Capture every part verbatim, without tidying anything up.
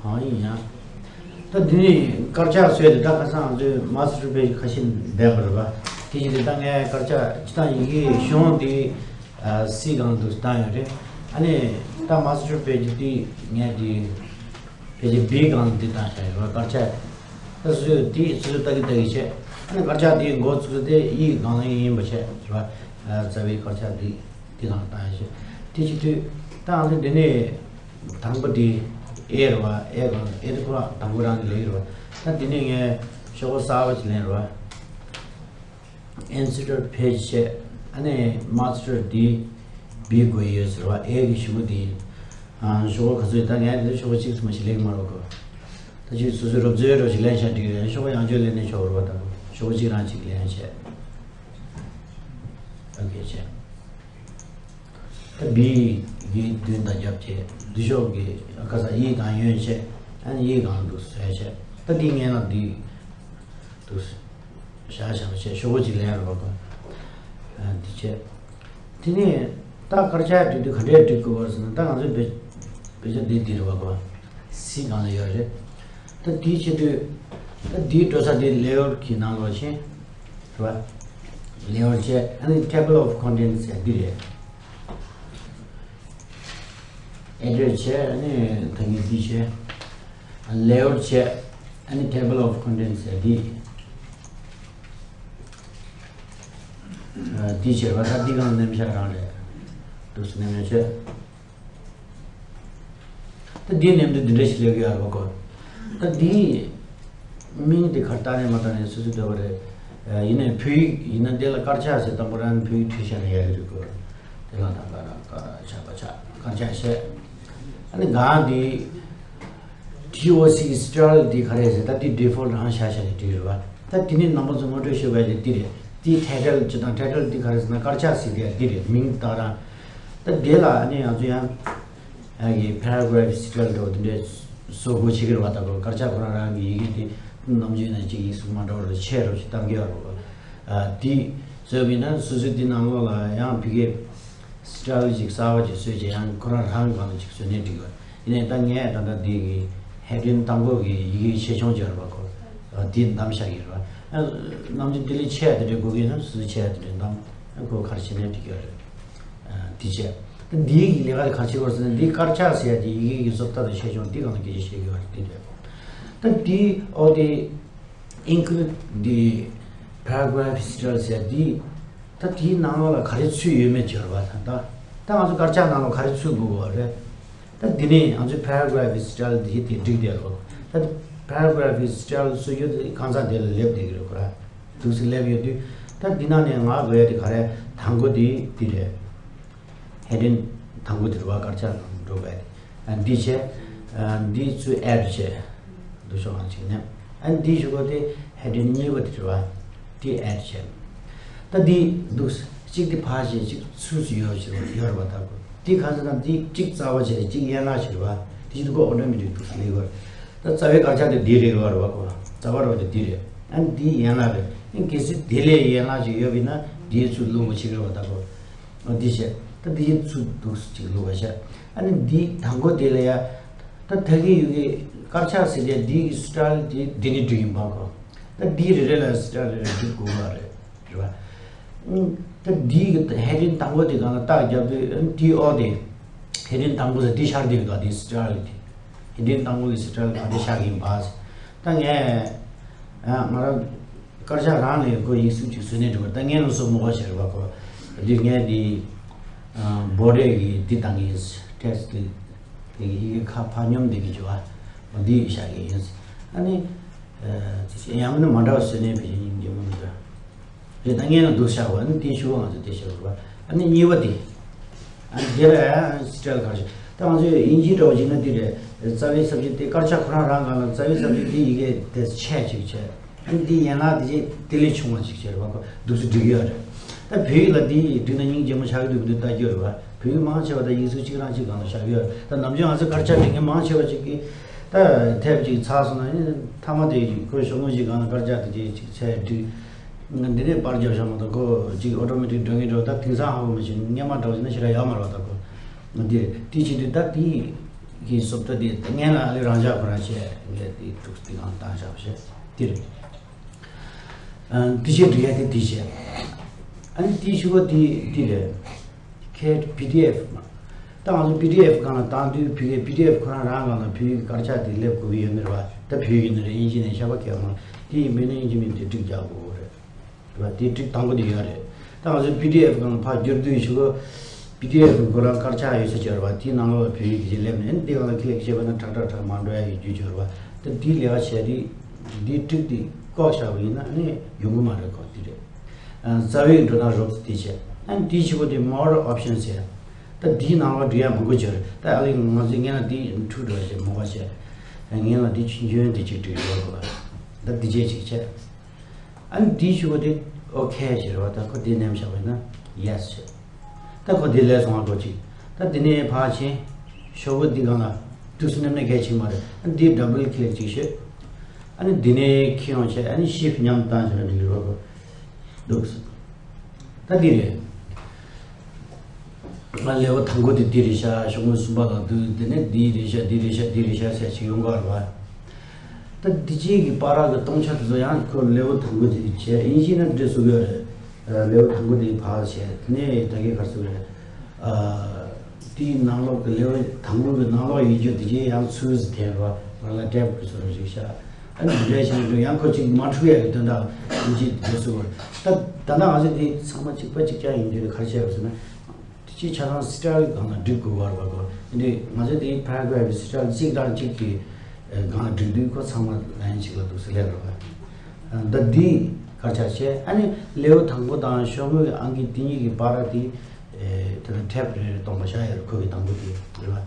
ཨང་། ཡིན་ཡང་། ད་འདི་ནི་དཀར་ཆག་བཟོས་ཏེ་ད་ཁ་སང་ང་ཚོའི་མ་སི་ཊར་པེ་ཇི་ཁ་ཤས་བསྡད་པ་རེད་པ། དེ་བཞིན་དུ་ད་ངས་དཀར་ཆག་སྤྱི་བཏང་ཡི་གེ་གཞུང་དེ་ཨ་སི་སྒང་དུ་བཏང་ཡོད་རེད། ཨ་ནི་ད་མ་སི་ཊར་པེ་ཇི་དེ་ངས་དེ་པེ་ཇི་བི་སྒང་དུ་བཏང་བཞག་ཡོད་རེད་པ། དཀར་ཆག་ད་སོ་སོས་དེ་སོ་སོས་ལྟ་གི་ལྟ་གི་བྱས། ཨ་ནི་དཀར་ཆག་དེ་འགོ་ཚུགས་དེ་ཡི་གེ་སྒང་ཡིན་པ་བྱས་རེད་པ། རྩ་བའི་དཀར་ཆག་དེ་དེ་སྒང་བཏང་ཡོད་བྱས། དེ་བྱེད་དུས་ད་ང་ཚོ་འདི་ནས། དང་པོ་དེ་ཨེ་རེད་པ། ཨེ་གང་ཨེ་དེ་ཁོ་རང་དང་པོ་རང་གི་ལས་རེད་པ། ད་དེ་ནས་ངས་ཤོག་གུ་གསར་པ་ཅིག་ལེན་རེད་པ། ཨིན་སི་ཊར་པེ་ཇི་བྱས། ཨ་ནི་མ་སི་ཊར་དེ་བི་དགོས་ཡོད་ཟེར་བ། ཨེ་གི་ཤོག་གུ་དེ་ཡིན། ཨ་ཤོག་གུ་ག་ཚོད་ཡོད། ད་ངས་དེ་ཤོག་གུ་གཅིག་ཙམ་ཞིག་ལེན་གི་མ་རེད་གོ། ད་ཅིག་སོ་སོའི་རོབ་ཙེ་རོབ་ཅིག་ལེན་བྱས་འགྲིག་རེད། ཤོག་གུ་ཡང་བསྐྱར་ལེན་ནས་ཆོག་རེད་པ། ད་ཤོག་གུ་གཅིག་རང་གཅིག་ལེན་བྱས། ཨོ་ཁེ་བྱས། ད་བི་གི་མདུན་དང་རྒྱབ་བྱས། མདུན་ཤོག་གི་ཁ་སང་ཡི་གེ་གང་ཡོད་བྱས། ཨ་ནི་ཡི་གེ་གང་འདུག་བཟོས་བྱས། ད་འདི་ངན་ལ་འདི་འདུག་བཞག་བཞག་བྱས། ཤོག་གུ་གཅིག་ལེན་རེད་པ་གོ། ཨ་འདི་བྱས། དེ་ནས་ད་དཀར་ཆག་བྲིས་དུས་ག་འདྲས་བྲིས་དགོས་པ་ཟེར་ན། ད་ང་ཚོའི་བེད་བེད་སྤྱོད་འདི་འདི་རེད་པ་གོ། སི་སྒང་ལ་ཡོད་རེད། ད་འདི་བྱེད་དུས་ད་འདིའི་འགྲོ་ས་དེ་ལེ་ཡར་གྱི་ནང་ལོགས་ཕྱིན། རེད་པ། ལེ་ཡར་བྱས། ཨ་ནི་table of contents ཟེར་འདི་རེད། ཨེ་ཌི་རེ་ཊི་བྱས། ཨ་ནི་ད་གིན་འདི་བྱས། ལེ་ཡར་བྱས། ཨ་ནི་table of contents ཟེར་འདི། ཨ་འདི་བྱས་པ། ད་འདི་སྒང་ནེམ་ཤག་རང་རེད། འདུག་སེ་ནེམ་ཡོད་བྱས། ད་འདི་ནེམ་དུས་འདི་འདྲ་ཞིག་སླེབས་ཀྱི་ཡོད་རེད་པ་གོ། ད་འདི་མིང་དེ་ག་རེ་བཏགས་ནས་མ་བཏགས་ནས་སོ་སོའི་འདོད་པ་རེད། ཡིན་ནའི་བོད་ཡིག་ཡིན་ན་དེ་ལ་དཀར་ཆག་ཟེར། དང་པོ་རང་བོད་ཡིག་བྲིས་བཞག་ན་ཡག་གི་རེད་གོ། དེ་ལ་ད་ཀ་ར་ཀ་ར་ཆ་པ་ཆ། དཀར་ཆག་བྱས། ཨ་ནི་སྒང་འདི་ཊི་ཨོ་སི་སི་ཊལ་འདི་ག་རེ་རེད་ཟེར། ད་འདི་ཌི་ཕོལ་ཊི་རང་བཞག་བཞག་ནས་བྲིས་རེད་པ། ད་དེ་ནས་རྣམ་པ་ཚོ་ངོ་སྤྲོད་ཞུ་བ་ཡིན་ན་འདི་རེད། འདི་ཊའི་ཊལ་ཅིག་དང་། ཊའི་ཊལ་འདི་ག་རེ་ཟེར་ན་དཀར་ཆག་ཟེར་དེ་འདི་རེད། མིང་བཏགས་རང་། ད་དེ་ལ་ཨ་ནི་ང་ཚོ་ཡང་ཨ་གི་པེ་ར་གྷ་རཕ་སི་ཊལ་འདྲ་བོ་དེ་འདྲའི་བཟོ་དགོས་བྱེད་ཀྱི་རེད་པ། ད་གོ་དཀར་ཆག་ཁོ་རང་རང་གི་ཡི་གེ་དེ་ནམ་རྒྱུན་ནས་ཅིག་ཡིག་གཟུགས་མ་འདྲ་བ་རེ་ཆེ་རུ་ཅིག་བཏང་གི་ཡོད་རེད་པ། ཨ་དེ་བཟོས་པ་ཡིན་ན་སོ་སོའི་དེ་ནང་ལོགས་ལ་ཡང་ཕ་གི་སི་ཊལ་ཅིག་གསར་པ་ཅིག་བཟོས་བྱས། ཡང་ཁོ་རང་རང་སྒང་ལ་ཅིག་བཟོས་ནས་འགྲིག་གི་ཡོད། ཡིན་ནའི་ད་ངས་ད་ལྟ་འདི་གི་ཧེ་ཌིང་དང་པོ་གི་ཡི་གེ་ཆེ་ཆུང་ཅིག་ཡོད་རེད་པ་གོ། ཨ་དེ་བདམས་བཞག་གི་རེད་པ། ཨ་ནམ་རྒྱུན་དེ་ལས་ཆེ་བ་དེ་འདྲ་དགོས་ཀྱི་ཡིན་ན་སོ་སོ་ཆེ་བ་དེ་འདྲ་བདམས། ཨ་ཁོ་ག་རེ་བྱས་ནའི་འགྲིག་གི་ཡོད་རེད། ཨ་དེ་བྱས། ད་འདི་གི་ལས་ཀ་དེ་ག་རེ་བྱེད་དགོས་ཟེར་ན། འདི་དཀར་ཆག་ཟེར་ཡ་དེ་ཡི་གེ་གི་བཟོ་ལྟ་དང་ཆེ་ཆུང་འདི་སྒང་ལ་སྐད་ཆ་བཤད་ཀྱི་ཡོད་རེད། དེ་འདྲ། ད་འདི་ཨོ་དེ་ཨིན་ཀི་རིཌ་འདི་པེ་ར་གྷ་རཕ་སི་ཊལ་ཟེར་ཡ་འདི། ད་དེའི་ནང་ལོགས་ལ་ག་རེ་ཚུད་ཡོད་མེད་ཅིག་ཡོད་རེད་པ། ད་ད་ང་ཚོ་དཀར་ཆག་ནང་ལོགས་ག་རེ་ཚུད་དགོས་པ་རེད། ད་འདི་ནས་ང་ཚོའི་པེ་ར་གྷ་རཕ་སི་ཊལ་འདི་དེ་འགྲིག་བསྡད་རེད། ད་པེ་ར་གྷ་རཕ་སི་ཊལ་བཟོ་རྒྱུ་དེ་གང་ཟག་དེ་ལ་སླེབས་བསྡད་ཀྱི་རེད་ཁོ་ར། འདུག་སེ་སླེབས་ཡོད་དུས། ད་འདི་ནང་ནས་ང་དགོས་ཡ་དེ་ག་རེ། དང་པོ་དེ་འདི་རེད། ཧེ་ཌིང་དང་པོ་དེ་རེད་པ། དཀར་ཆག་ནང་འགྲོ་དགོས་ཡ་དེ། ཨ་འདི་བྱས། ཨ་འདི་ཚུར་ཨེཌ་བྱས། འདུག་ཤོག་ཨང་ཅིག་ནས། ཨ་འདི་གཞུག་གུ་དེ་ཧེ་ཌིང་གཉིས་པ་དེ་རེད་པ། དེ་ཨེཌ་བྱས། ད་འདི་འདུག་སེ་གཅིག་དེ་ཕར་བྱས། གཅིག་ཚུར་ཡོད་བྱས་ཡོད་རེད་པ། ད་གོ་དེ་གང་ཟེར་ན་འདི་གཅིག་རྩ་བ་བྱས། གཅིག་ཡན་ལག་བྱས་རེད་པ། དེ་བྱེད་དུས་ཁོ་ཨོ་ཊོ་མེ་ཊིག་འདུག་སེ་ལེན་གྱི་ཡོད་རེད། ད་རྩ་བའི་དཀར་ཆག་དེ་འདི་རེད་པ། རེད་པ་གོ། རྩ་བ་རེད་པ། དེ་འདི་རེད། ཨ་འདི་ཡན་ལག་རེད། ཨ་གལ་སྲིད་དེ་ལས་ཡན་ལག་ཅིག་ཡོད་པ་ཡིན་ན་འདིའི་ཚུར་བླུག་དགོས་བྱེད་ཀྱི་རེད་པ། ད་གོ་འདི་བྱས། ད་འདི་ཚུར་འདུག་སེ་གཅིག་བླུག་པ་བྱས། ཨ་ནི་འདི་དང་པོ་དེ་ལ་ཡ། ད་ད་གིན་ཡོད་ཀྱི་དཀར་ཆག་ཟེར་དེ་འདི་གི་སི་ཊལ་དེ་འདི་ནས་འགྲིག་ཡིན་པ་གོ། ད་འདི་རེ་རེ་ལ་སི་ཊལ་རེ་རེ་འགྲིག་དགོས་པ་རེད། རེད་པ། ཨང་། ད་འདི་གི་ཧེ་ཌིང་དང་པོ་དེ་སྒང་ལ་རྟགས་རྒྱབ་དུས། ཨ་འདི་ཨོ་དེ་ཧེ་ཌིང་དང་པོ་ཟེར་འདི་ཤར་བསྡད་ཡོད་ད། འདི་སི་ཊལ་དེ་ཧེ་ཌིང་དང་པོ་གི་སི་ཊལ་ག་འདྲ་ཤར་གྱི་ཡིན་པ། ད་ངས་ཨ་ང་རང་དཀར་ཆག་རང་ལས་ཁོ་ཡིག་གཟུགས་ཅིག་བཟོས་ནས་འགྲོ་བར། ད་ངས་ལོ་སོ་མོ་བ་བྱས་རེད་པ་ཁོ། འདི་ངས་འདི་ཨ་བོ་ཌེ་གི་འདི་བཏང་གི་ཡིན། ཊེག་སི་ཊི་དེ་གི་ཡི་གེ་ཁ་ཕར་སྙོམས་བསྡད་ཀྱི་བྱས་པ། འདི་བཞག་གི་ཡིན། ཨ་ནི་ཨ་ཡང་མིན་ན་མ་འདྲ་བ་བཟོས་ནས་བྱས་ཡིན་གྱི་མ་འདྲ། རེད། ད་ངས་ལ་འདུག་བཞག་པ། ཨ་ནི་དེ་ཞུ་བ་ང་ཚོ་དེ་བཞག་པ། ཨ་ནི་གཉིས་པ་དེ། ཨ་ནི་དེ་ལ་ཡང་སི་ཊལ་ག་རེ་བྱས། ད་ང་ཚོས་དབྱིན་ཇི་འདྲ་བོ་བྱས་ན་འདི་རེད། རྩ་བའི་ས་བཅད་དེ། དཀར་ཆག་ཁོ་རང་རང་སྒང་ལ་རྩ་བའི་ས་བཅད་དེ་ཡི་གེ་དེ་ཆེ་ཅིག་བྱས། ཨ་ནི་འདི་ཡན་ལག་དེ་ཅིག་དེ་ལས་ཆུང་བ་ཅིག་བྱས་རེད་པ། ཁོ་འདུག་སེ་འགྲིག་གི་ཡོད་རེད། ད་བོད་ཡིག་ལ་འདི་འགྲིག་ན་སྙིང་རྗེ་མོ་ཆགས་ཀྱི་འདུག་གི་འདུག་ལྟ་རྒྱུ་རེད་པ། བོད་ཡིག་མང་ཆེ་བ་ད་ཡིག་གཟུགས་གཅིག་རང་གཅིག་སྒང་ལ་བཞག་གི་ཡོད་རེད། ད་ནམ་རྒྱུན་ང་ཚོ་དཀར་ཆག་འབྲི་མཁན་མང་ཆེ་བ་ཅིག་གིས་ད་དེབ་ཅིག་ཚར་སོང་ན། ཨ་ནི་མཐའ་མ་དེ་ཁོའི་ཤོག་ངོས་ཅིག་སྒང་ལ་དཀར་ཆག་དེ་ཅིག་ཅིག་ཚད་བྲིས། འདི་ནས་པར་རྒྱབ་བཞག་མ་གཏོགས་ཁོ་ཅིག་ཨོ་ཊོ་མེ་ཊིག་འགྲོ་ངེས་འགྲོ། ད་དེང་སང་ཧ་གོ་མི་ཤེས། སྔོན་མ་འདྲ་བོ་བྱས་ན་ཞེ་དྲག་ཡག་མ་རེད་པ། ད་ཁོ་འདི་དེ་བྱེད་དུས་ད་དེ་ གི་སོབ་ཏོ་དེ་སྔན་ལ་ཨ་ལི་རང་འཇགས་ཁོ་རང་བྱས་ངས་དེ་འདུག་དེ་གང་བཏང་བཞག་བྱས་དེ་རེད། ཨ་དེ་བྱས་འབྲི་ཡ་དེ་དེ་བྱས། ཨ་ནི་དེའི་ཤུ་གོ་དེ་དེ་རེད། ཁེ་པི་ཌི་ཨེཕ་མ། ད་ང་ཚོ་པི་ཌི་ཨེཕ་སྒང་ལ་བཏང་དུས་བོད་སྐད་པི་ཌི་ཨེཕ་ཁོ་རང་རང་སྒང་ལ་བོད་ཡིག་དཀར་ཆག་དེ་སླེབས་དགོས་ཀྱི་ཡོད་ནི་རེད་བ། ད་བོད་ཡིག་ནི་རེད། དབྱིན་ཇི་ནས་ཤ་བ་ཁེ་མང་དེ་ཡིན་མིན་ན་དབྱིན་ཇི་མིན་དེ་ཀྲིག་རྒྱག་དགོས་རེད། རེད་བ། དེ་ཀྲིག་དང་པོ་དེ་ཡོད་རེད། ད་ང་ཚོ་པི་ཌི་ཨེཕ་སྒང་ལ་ཕར་བསྒྱུར་དུས་ཤུ་གོ་པི་ཌི་ཨེཕ་གི་ཁོ་རང་དཀར་ཆག་ཡོད་ས་ཅིག་ཡོད་རེད་བ། དེའི་ནང་ལོགས་ལ་བོད་ཡིག་དེ་སླེབས་ནས་ཨ་ནི་དེ་སྒང་ལ་ཁི་ལེགས་བྱས་པ་ན་ཁྲག་ཁྲག་ཁྲག་མ་འགྲོ་ཡ་ཡོད་རྒྱུ་ཅིག་ཡོད་རེད་བ། ད་དེའི་ལས་ཀ་བྱས་དུས་དེ་ཀྲིག་དེ་བཀོག་བཞག་པ་ཡིན་ན་ཨ་ནི་ཡོང་གི་མ་རེད་ཁོ་དེ་རེད། རྩ་བའི་འགྲོ་སྟངས་རོབ་ཙམ་དེ་བྱས། ཨ་ནི་དེའི་ཕྱི་པོ་དེ་more options ཟེར། ད་དེའི་ནང་ལ་འགྲོ་ཡ་མང་པོ་ཅིག་རེད། ད་ཨ་ལི་ང་ཚོའི་སྔན་ལ་དེ་འཁྲུག་འགྲོ་བྱས་མོ་བ་བྱས། སྔན་ལ་དེ་ཆུང་ཆུང་དེ་གཅིག་བྲིས་ཡོད་དགོས་པ། ད་དེ་བྱས་གཅིག་བྱས། ཨ་ནི་དེའི་ཕྱི་པོ་དེ་ཨོ་ཁེ་ཟེར་བ། ད་ཁོ་དེ་མནན་བཞག་པ་ཡིན་ན་ཡེ་སི་བྱས། ད་ཁོ་དེ་ལས་སོང་བ་ཁོ་གཅིག་ད་དེ་ནས་ཕར་ཕྱིན། ཤོག་བུ་འདི་སྒང་ལ་དུས་སུ་མནན་ན་གལ་ཆེ་མ་རེད། ཨ་ནི་འདི་ཌབ་བལ་ཀི་ལིག་ཅིག་བྱེད། ཨ་ནི་འདི་ནས་འཁྱེར་ཡོང་བྱས། ཨ་ནི་ཤིབ་མཉམ་བཏང་བྱས་ན་འགྲིག་གི་རེད་པ། འདུག་སེ། ད་འདི་རེད། ང་ལེའུ་དང་པོ་དེ་འདི་རེད་ཤག་ཤོག་ངོས་གསུམ་པ་ལ་འདུག་དེ་ནས་འདི་རེད་ཤག་འདི་རེད་ཤག་འདི་རེད་ཤག་ཟེར་ཅིག་ཡོང་གི་རེད་པ། ད་འདི་གཅིག་གི་བར་གི་སྟོང་ཆ་དེ་ཚོ་ཡང་ཁོ་ལེའུ་དང་པོ་དེ་བྱས། དབྱིན་ཇི་ན་འབྲི་སྲོལ་ཡོད་རེད། ལེའུ་དང་པོ་དེ་ཕར་བྱས། དེ་ནས་ད་གིན་ག་རེ་ཟེར་དགོས་རེད། དེའི་ནང་ལོགས་ཀྱི་ལེའུ་དང་པོ་གི་ནང་ལོགས་ཡིན་རྒྱུ་དེ་གྱད་ཡང་ཚུར་འཐེན་རོགས། ང་ལ་ཊེབ་གི་བཟོ་འདྲ་ཞིག་བྱ། ཨ་ནི་འདི་འདྲ་བྱས་ནས་ཡང་ཁོ་གཅིག་མ་འཁྲུག་ཡ་གི་དོན་དག་ཡིན་གྱི་འདུག་ཟེར་བ། ད་ད་ལྟ་ང་ཚོ་འདི་ཚང་མ་གཅིག་པ་གཅིག་རྐྱང་ཡིན་རྒྱུ་དེ་ག་རེ་བྱས་པ་ཟེར་ན། དེ་གྱད་ཆ་ཚང་སི་ཊལ་སྒང་ལ་སྒྲིག་དགོས་པ་རེད་པ་ཁོ། འདི་ང་ཚོ་འདི་པེ་ར་གྷ་རཕ་གི་སི་ཊལ་གཅིག་དང་གཅིག་གི་སྒང་ལ་སྒྲིག་དུས་ཁོ་ཚང་མ་ལའིན་གཅིག་ལ་འདུག་སེ་སླེབས་རེད་པ། ད་འདི་དཀར་ཆག་བྱས། ཨ་ནི་ལེའུ་དང་པོ་དང་ཤོག་ངོས་ཀྱི་ཨང་ཀི་དེ་གཉིས་ཀྱི་བར་དེ། ཨེ། དེ་ལ་ཊེབ་རེ་རེ་སྟོང་པ་བཞག་ཡོད་རེད། ཁོ་གི་དང་པོ་དེ་རེད་པ།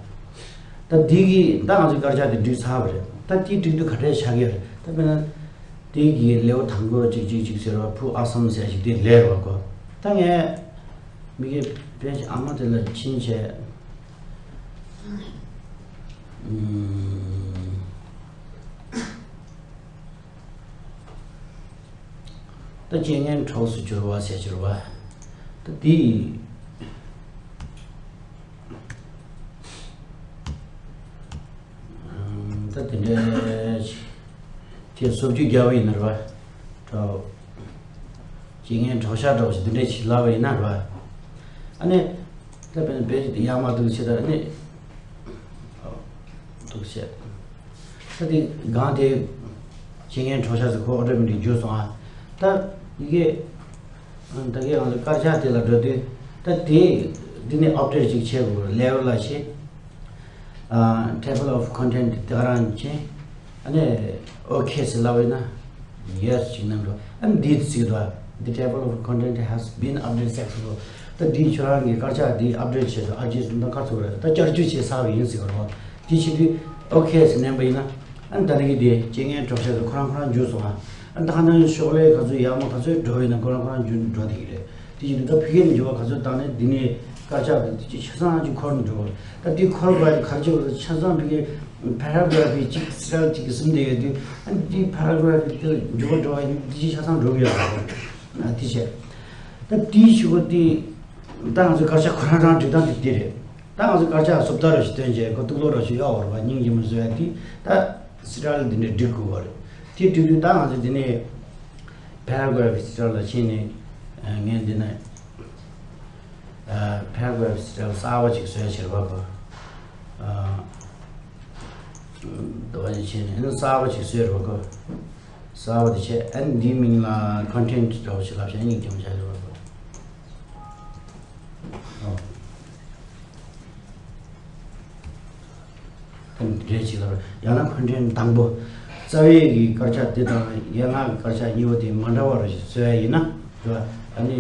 ད་འདི་གི་ད་ང་ཚོས་དཀར་ཆག་དེ་སྒྲིག་ཚར་བ་རེད། ད་དེ་སྒྲིག་དུས་ག་འདྲས་ཆགས་ཀྱི་རེད། ད་དཔེར་ན་དེ་གི་ལེའུ་དང་པོ་གཅིག་གཅིག་གཅིག་ཟེར་བ་ཕུ་ཨ་སམ་ཟེར་ཞིག་དེ་ལས་རེད་པ་ཁོ། ད་ངས་མི་གི་པེ་ཇི་ཨ་མ་དེ་ལ་ཕྱིན་བྱས། ཨུམ། ད་རྐྱེན་ངན་གྲོགས་སུ་གྱུར་པ་ཟེར་གྱུར་པ། ད་འདི། ཨུམ། ད་དེ་འདྲ་ཞིག་དེ་སོ་བཅུ་བརྒྱབ་པ་ཡིན་ན་རེད་པ། གྲོགས། རྐྱེན་ངན་གྲོགས་ཤ་གྲོགས་ཤིག་འདི་འདྲ་ཞིག་ལབ་པ་ཡིན་ན་རེད་པ། ཨ་ནི། ད་དཔེར་ན་བེད་ཀྱི་ཡར་མར་འདུག་བྱས། ད་ཨ་ནི། འདུག་བྱས། ད་དེ་སྒང་དེ་རྐྱེན་ངན་གྲོགས་ཤ་ཟེར་ཁོ་ཨོ་ཊོ་མེ་ཊིག་འགྱུར་སོང་ཨ། ད་ཡི་གེ་ད་གིན་ང་ཚོ་དཀར་ཆག་དེ་ལ་འགྲོ་དུས་ད་དེ་འདི་ནས་ཨབ་ཌེཊ་ཅིག་བྱེད་དགོས། ལེ་ཡར་ལ་བྱེད། ཨ། Table of content དེ་ག་རང་བྱེད། ཨ་ནི་ཨོ་ཁེ་ཟེར་ལབ་པ་ཡིན་ན། ཡེ་སི་ཅིག་གནང་རོགས། ཨ་ནི་འདི་ཚིག་དོ། The table of content has been updated successfully. ད་འདི་ཁྱོད་རང་གི་དཀར་ཆག་འདི་ཨབ་ཌེཊ་བྱས་སོང་། ཨ་ཇི་སུ་འདི་ག་ཚོད་རེད། ད་བསྐྱར་བཅོས་བྱས་ཚར་བ་ཡིན་ཟེར་བ་རེད། དེ་བྱེད་དུས་ཨོ་ཁེ་ཟེར་མནན་པ་ཡིན་ན། ཨ་ནི་ད་ནི་གི་དེ་རྐྱེན་ངན་གྲོགས་ཤ་ཟེར་ཁོ་རང་ཁོ་རང་འགྱུར་སོང་ཨ། ཨ་ནི་ད་ག་ནང་ཤོག་ལྷེ་ག་ཚོད་ཡར་མར་ག་ཚོད་འགྲོ་བ་ཡིན་ན་ཁོ་རང་ཁོ་རང་འགྱུར་འགྲོ་བསྡད་ཀྱི་རེད། དེ་བཞིན་དུ་ད་བོད་སྐད་ནས་འགྱུར་བ་ག་ཚོད་བཏང་ནས་འདི་ནས་དཀར་ཆག་དང་དེ་ཅིག་ཆ་ཚང་ཅིག་འཁོར་ནས་འགྲོ་བ་རེད། ད་འདི་འཁོར་བ་ག་རེ་བྱེད་དགོས། ཆ་ཚང་བོད་སྐད་པེ་ར་གྷ་རཕ་གཅིག་སི་ཊལ་གཅིག་གི་ཟིན་བསྡད་ཡོད་དུས། ཨ་འདི་པེ་ར་གྷ་རཕ་དེ་འགྱུར་བ་འགྲོ་བ་ཡིན། འདི་ཅིག་ཆ་ཚང་འགྲོ་གི་ཡོད་རེད། ཨ་དེ་བྱས། ད་དེའི་ཕྱི་པོ་དེ་ད་ང་ཚོའི་དཀར་ཆག་ཁོ་རང་རང་སྒྲིག་སྟངས་དེ་འདི་རེད། ད་ང་ཚོའི་དཀར་ཆག་སོབ་ཏ་ར་ཞིག་སྟོན་བྱས་ཁོ་གཏུག་ལོག་ར་ཞིག་གཡོག་བར་བ་སྙིང་རྗེ་མོ་བཟོ་ཡ་དེ་ད་སི་ཊལ་འདི་འདྲ་སྒྲིག་དགོས་པ་རེད། དེ་སྒྲིག་དུས་ད་ང་ཚོ་འདི་ནས་པེ་ར་གྷ་རཕ་གི་སི་ཊལ་ལ་ཕྱིན་ནས། ཨ། ངས་འདི་ནས། ཨ། པེ་ར་གྷ་རཕ་གི་སི་ཊལ་གསར་པ་ཅིག་བཟོས་བྱས་རེད་པ་ཁོ། ཨ། འདི་བ་ནས་ཕྱིན་ནས་ཨ་ནི་གསར་པ་ཅིག་བཟོས་རེད་པ་ཁོ། གསར་པ་དེ་བྱས། ཨ་ནི་འདིའི་མིང་ལ་ཁོན་ཊེན་ཊི་འདྲ་བོ་ཞིག་ལབ་བྱས་སྙིང་རྗེ་མོ་བྱས་རེད་པ་ཁོ། ཨོ། ད་འདི་འདྲས་ཅིག་ལ། ཡང་ན་ཁོན་ཊེན་ཊི་དང་པོ། རྩ་བའི་གི་དཀར་ཆག་དེ་དང་ཡན་ལག་གི་དཀར་ཆག་གཉིས་པོ་དེ་མ་འདྲ་བ་རུ་ཞིག་བཟོ་ཡ་ཡིན་ན། རེད་པ། ཨ་ནི་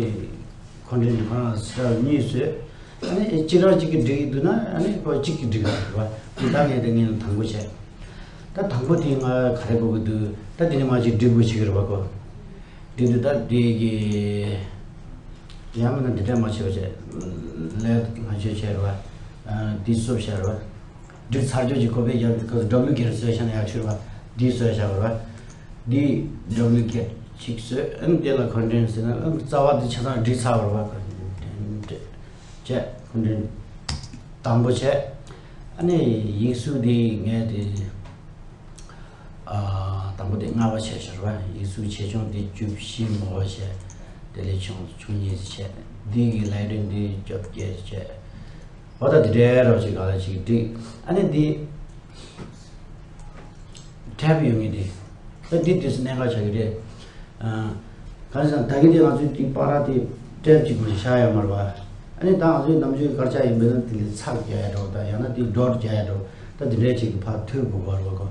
ཁོན་ཊེན་ཊི་ཁོ་རང་སི་ཊལ་གཉིས་བཟོས། ཨ་ནི་གཅིག་རང་གཅིག་གིས་འགྲིག་གི་འདུག་ན་ཨ་ནི་ཁོ་གཅིག་གིས་འགྲིག་གི་རེད་པ། དེ་ད་ངས་དེ་ངས་དང་པོ་བྱས། ད་དང་པོ་དེ་ང་ག་རེ་དགོས་ཀྱི་འདུག་ད་དེ་ནས་མར་ཅིག་སྒྲིག་དགོས་བྱེད་ཀྱི་རེད་པ་ཁོ། འདི་འདི་ལྟར་འདི་གི། ཡང་མིན་ན་འདི་འདྲ་མ་བྱེད་པ་བྱས། ལས་ང་ཆོས་བྱས་རེད་པ། ཨ། འདི་སོབ་བྱས་རེད་པ། འདི་ཚར་ཆོས་ཀྱི་ཀོ་པི་རྒྱབ་ཀྱི་ཁོ་ཚོ་ཌབ་ལིའུ་ཀེ་ཊི་བཟོས་བཞག་ན་ཡག་ཤོས་རེད་པ། འདི་བཟོས་བཞག་རེད་པ། འདི་ཌབ་ལིའུ་ཀེ་ཊི་གཅིག་བཟོས། ཨ་ནི་དེ་ལ་ཁོན་ཊེན་ཊི་ཟེར་ན། ཨ། རྩ་བ་འདི་ཆ་ཚང་སྒྲིག་ཚར་བ་རེད་པ། ཁོན་ཊེན་ཊི་བྱས། ཁོན་ཊེན་ཊི་དང་པོ་བྱས། ཨ་ནི་ཡིག་གཟུགས་དེ་ངས་དེ། ཨ། དང་པོ་དེ་ལྔ་པ་བྱས་ཤར་བ། ཡིག་གཟུགས་ཆེ་ཆུང་དེ་བཅུ་བཞི་མོ་བ་བྱས། དེ་ལས་ཆུང་ཆུང་གཉིས་བྱས། འདི་གི་ལའི་ཊིང་དེ་བཅོ་བརྒྱད་བྱས། འོ་ད་དེ་འདྲའི་རོ་ཅིག་ག་ལ་ཅིག་འགྲིག་ཨ་ནི་འདི་ཊེབ་ཡོད་ངེས་དེ། ད་འདི་དུས་སུ་གནད་འགག་ཆགས་ཀྱི་རེད། ཨ། གང་ཟེར་ན་ད་གིན་དེ་ང་ཚོའི་དེ་པ་ར་དེ་ཊེབ་ཅིག་མ་ཤ་ཡོད་མ་རེད་བ། ཨ་ནི་ད་ང་ཚོའི་ནམ་རྒྱུན་སྐར་ཆ་ཡིན་པས་ན་དེ་ལས་ཚགས་རྒྱག་ཡ་འགྲོ། ད་ཡང་ན་དེ་ཌོཊ་རྒྱག་ཡ་འགྲོ། ད་དེ་འདྲའི་ཅིག་གི་ཕར་མཐུད་དགོས་པ་རེད་བ་ཁོ།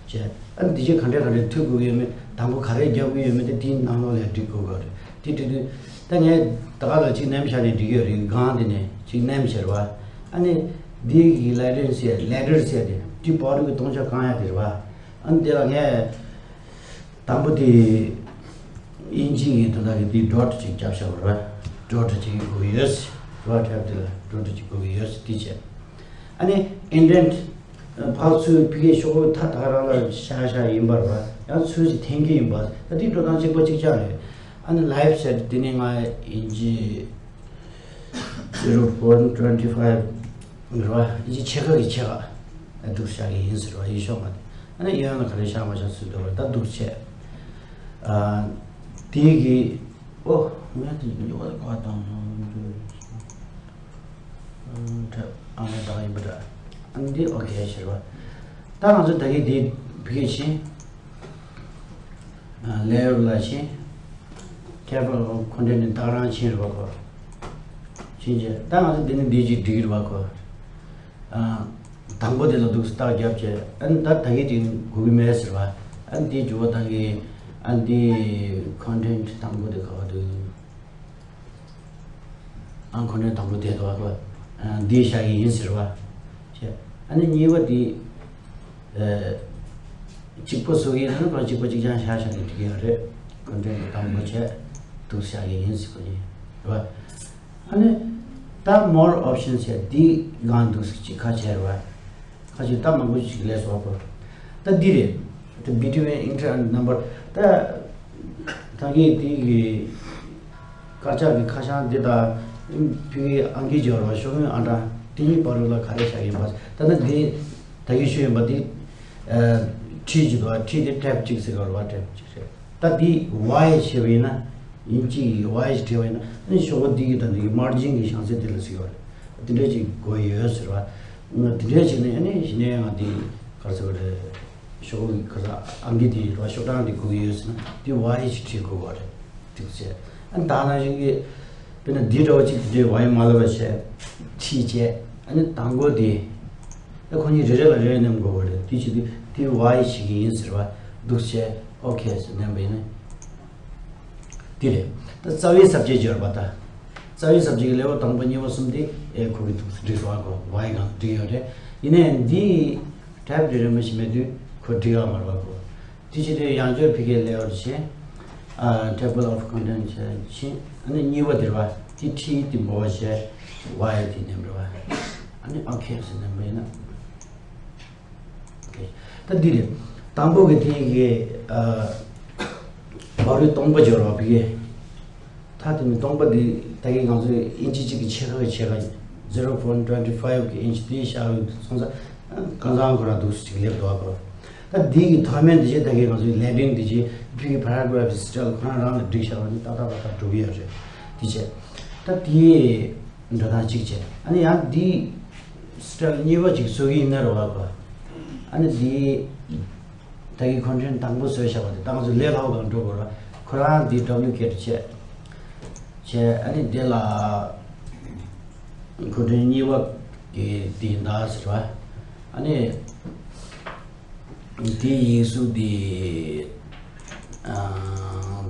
བྱས། ཨ་ནི་དེ་ཅིག་ག་འདྲས་ག་འདྲས་མཐུད་དགོས་ཀྱི་ཡོད་མེད། དང་པོ་ག་རེ་རྒྱག་དགོས་ཡོད་མེད་དེ་དེའི་ནང་ལོགས་ལ་འགྲིག་དགོས་པ་རེད། དེ་འགྲིག་དུས་ད་ངས་ད་ག་ལ་ཅིག་མནན་བཞག་ནས་འགྲིག་གི་ཡོད་རེད། སྒང་དེ་ནས་ཅིག་མནན་བྱས་རེད་བ། ཨ་ནི་འདི་གི་ལའི་ཊིང་ཟེར། ལའི་ཊིང་ཟེར་དེ་དེ་བར་དུ་གི་སྟོང་ཆ་བཀང་ཡ་དེ་རེད་བ། ཨ་ནི་དེ་ལ་ངས། དང་པོ་དེ་དབྱིན་ཇི་ཡི་དོན་དག་གི་དེ་ཌོཊ་ཅིག་རྒྱབ་བཞག་པ་རེད། ཌོཊ་ཅིག་དགོས་ཀྱི་ཡོད། རེད་བ། ཊེབ་དེ་ལ་ཌོཊ་ཅིག་དགོས་ཀྱི་ཡོད། དེ་བྱས། ཨ་ནི་ཨིན་ཌེནཊ་ཕར་ཚུར་ཕ་གིའི་ཤོག་བུ་ཐ་ཐ་རང་ལ་ཤ་ཤ་ཡིན་པ་རེད་བ། ཡང་ཚུར་ཅིག་འཐེན་གྱི་ཡིན་པ། ད་དེ་འགྲོ་སྟངས་གཅིག་པ་གཅིག་རྐྱང་རེད། ཨ་ནི་ལའིབ་ཟེར་དེ་ནི་ང་དབྱིན་ཇི། zero point twenty five རེད་བ། ཡིན་གཅིག་ཕྱེད་ཀ་གི་ཕྱེད་ཀ་འདུག་བཞག་གི་ཡིན་ཟེར་བ། ཡིན་ཤོག་མ་དེ། ཨ་ནི་གཡོན་ལ་ག་རེ་བཞག་མ་བཞག་སུས་འདོད་པ་ད་འདུག་བྱས། ཨ། དེ་གི། ཨོ། ངས་དེ་ཡོད་པ་དང་། ཨ་ནི་ད་ཡིན་པ་འདྲ། ཨ་ནི་འདི་ཨོ་ཁེ་ཟེར་བ། ད་ང་ཚོ་ད་གི་འདི་བི་ཀེ་ཕྱིན། ལེ་ཡར་ལ་ཕྱིན། ཁྱད་པར་ཁོ་འདྲ་ནི་ད་རང་ཕྱིན་རེད་བ་ཁོ། ཕྱིན་རྗེས་ད་ང་ཚོ་འདི་ནི་འདི་ཅིག་འགྲིག་རེད་བ་ཁོ། ཨ། དང་པོ་དེ་ལ་འདུག་སེ་རྟགས་བརྒྱབ་བྱས། ཨ་ནི་ད་ད་གི་དེ་དགོས་ཀྱི་མེད་ཟེར་བ། ཨ་ནི་དེའི་འགྱུར་བ་བཏང་གི། ཨ་ནི་དེ་ཁོན་ཊེན་ཊི་དང་པོ་དེ་ག་བ་འདུག་ཨ་ཁོ་ནས་དང་པོ་དེ་དོ་ཨ་ཁོ། ཨ་འདི་བཞག་གི་ཡིན་ཟེར་བ། བྱས། ཨ་ནི་གཉིས་པ་འདི། ཨ། གཅིག་པ་བཟོ་གི་ཡིན་ན་ཁོ་གཅིག་པ་གཅིག་རྐྱང་བཞག་བཞག་ནས་འགྲིག་གི་ཡོད་རེད། ཁོ་འདྲ་དང་པོ་བྱས། འདུག་བཞག་གི་ཡིན་ཟེར་གོ་ཡིན། རེད་བ། ཨ་ནི། ད་མོར་ཨོབ་ཤན་བྱས་འདི་སྒང་འདུག་སེ་གཅིག་ཁ་བྱས་རེད་བ། ཁ་ཅིག་ད་མང་པོ་ཞིག་ལས་སོགས་པ། ད་འདི་རེད། The between enter and number ད། ད་གིན་དེ་གི་དཀར་ཆག་གི་ཁ་བྱང་འདི་དང་། ཕ་གིའི་ཨང་ཀི་སྦྱོར་བ་ཤོག་ངོས་ཨང་གྲངས་དེ་གཉིས་བར་དུ་ལ་ག་རེ་བཞག་ཡིན་པ། ད་ནི་འདི་ད་གིན་ཞུས་ཡིན་པ་འདི། ཨ། ཁྲི་གཅིག་འདུག་ཁྲི་དེ་ཊེབ་གཅིག་ཟེར་ག་རེ་བ། ཊེབ་གཅིག་རེད། ད་འདི་ཝའེ་བྱས་པ་ཡིན་ན། དབྱིན་ཇི་ཡི་ཝའེ་ཞིག་བྲིས་པ་ཡིན་ན། ཨ་ནི་ཤོག་བུ་འདི་གི་ད་འདི་གི་མར་ཇིན་གི་བྱང་ཚད་འདི་ལ་ཟེར་བ་རེད། དེ་འདྲ་ཅིག་དགོས་ཡོད་ཟེར་བ། དེ་འདྲ་བྱས་ནས་ཨ་ནི་གཞི་ནས་ང་འདི་ག་རེ་ཟེར་བ་རེད། ཤོག་བུ་གི་ག་རེ་ཟེར། ཨང་ཀི་འདི་རེད་བ། ཤོག་གྲངས་འདི་དགོས་ཀྱི་ཡོད་ཟེར་ན་འདི་ཝའེ་ཞིག་བྲིས་དགོས་པ་རེད། འདུག་སེ། ཨ་ནི་ད་ནང་བཞིན་གྱི། དཔེར་ན་འདི་འདྲ་བ་ཅིག་འདི་ཝའེ་མ་ལབ་པ་བྱས། ཁྲི་བྱས། ཨ་ནི་དང་པོ་འདི། ཨ་ཁོ་གཉིས་རེ་རེ་ལ་རེ་རེ་མནན་དགོས་པ་རེད། དེ་བྱེད་དུས་འདི་ཝའེ་བྱེད་ཀྱི་ཡིན་ཟེར་བ། འདུག་སེ། ཨོ་ཁེ་ཟེར་མནན་པ་ཡིན་ན། འདི་རེད། ད་རྩ་བའི་ས་བཅད་སྦྱོར་བ་ད། རྩ་བའི་ས་བཅད་ཀྱི་ལེའུ་དང་པོ་གཉིས་པ་གསུམ་དེ་ཨེ་ཁོ་གི་འདུག་སེ་འགྲིག་སོང་ཨ་ཁོ། ཝའེ་གང་འགྲིག་ཡོད་རེད། ཡིན་ནའི་འདི་ཊེབ་འདི་རེ་མ་བྱེད་མེད་དུས་ཁོ་འགྲིག་ཡོད་མ་རེད་བ་ཁོ། དེ་བྱེད་དུས་ཡང་བསྐྱར་ཕ་གིའི་ལེའུ་བྱས། ཨ། table of contents བྱས་ཕྱིན། ཨ་ནི་གཉིས་པ་དེ་རེད་བ། དེ་ཁྲི་དེ་མོ་བ་བྱས། ཝའེ་དེ་མནན་རེད་བ། ཨ་ནི་ཨོ་ཁེ་ཟེར་མནན་པ་ཡིན་ན། ད་འདི་རེད། དང་པོ་གི་དེ་གི། ཨ། བར་དུ་སྟོང་པ་སྦྱོར་བ་ཕ་གི། ད་དེ་ནི་སྟོང་པ་འདི་ད་གིན་ང་ཚོས་ཨིན་ཅི་གཅིག་གི་ཕྱེད་ཀ་གི་ཕྱེད་ཀ་ཡིན། zero point twenty five གི་ཨིན་ཅི་དེའི་ཤར་འོག་ཏུ་སོང་ཙང་གང་ཚང་ཁོ་རང་འདུག་སེ་ཅིག་སླེབས་འདུག་ཨ་ཁོ། ད་འདི་གི་མཐོ་དམན་འདི་བྱས། ད་གིན་ང་ཚོས་ལེ་ཊིང་འདི་བྱས། ཕ་གི་པ་ར་གྷ་ར་ཕི་སི་ཊལ་ཁོ་རང་རང་ལ་བསྒྲིགས་བཞག་པ་ནི་ཏག་ཏག་ཏག་ཏག་འགྲོ་གི་ཡོད་རེད། དེ་བྱས། ད་དེ་འགྲོ་སྟངས་གཅིག་བྱས། ཨ་ནི་ཡང་འདི་སི་ཊལ་གཉིས་པ་ཅིག་བཟོ་གི་ཡིན་ན་རེད་བ་ཁོ། ཨ་ནི་འདི། ད་གིན་ཁོན་ཊེན་ཊི་དང་པོ་བཟོས་བཞག་པ་དེ་ད་ང་ཚོ་ལས་སླ་པོ་གང་འགྲོ་དགོས་ར། ཁོ་རང་འདི་ཌབ་ལུ་ཀེ་ཊི་བྱས། བྱས། ཨ་ནི་འདི་ལ་ཁོན་ཊེན་ཊི་གཉིས་པ་གི་འདི་ཡིན་ད་ཟེར་བ། ཨ་ནི་འདི་ཡིག་གཟུགས་འདི། ཨ།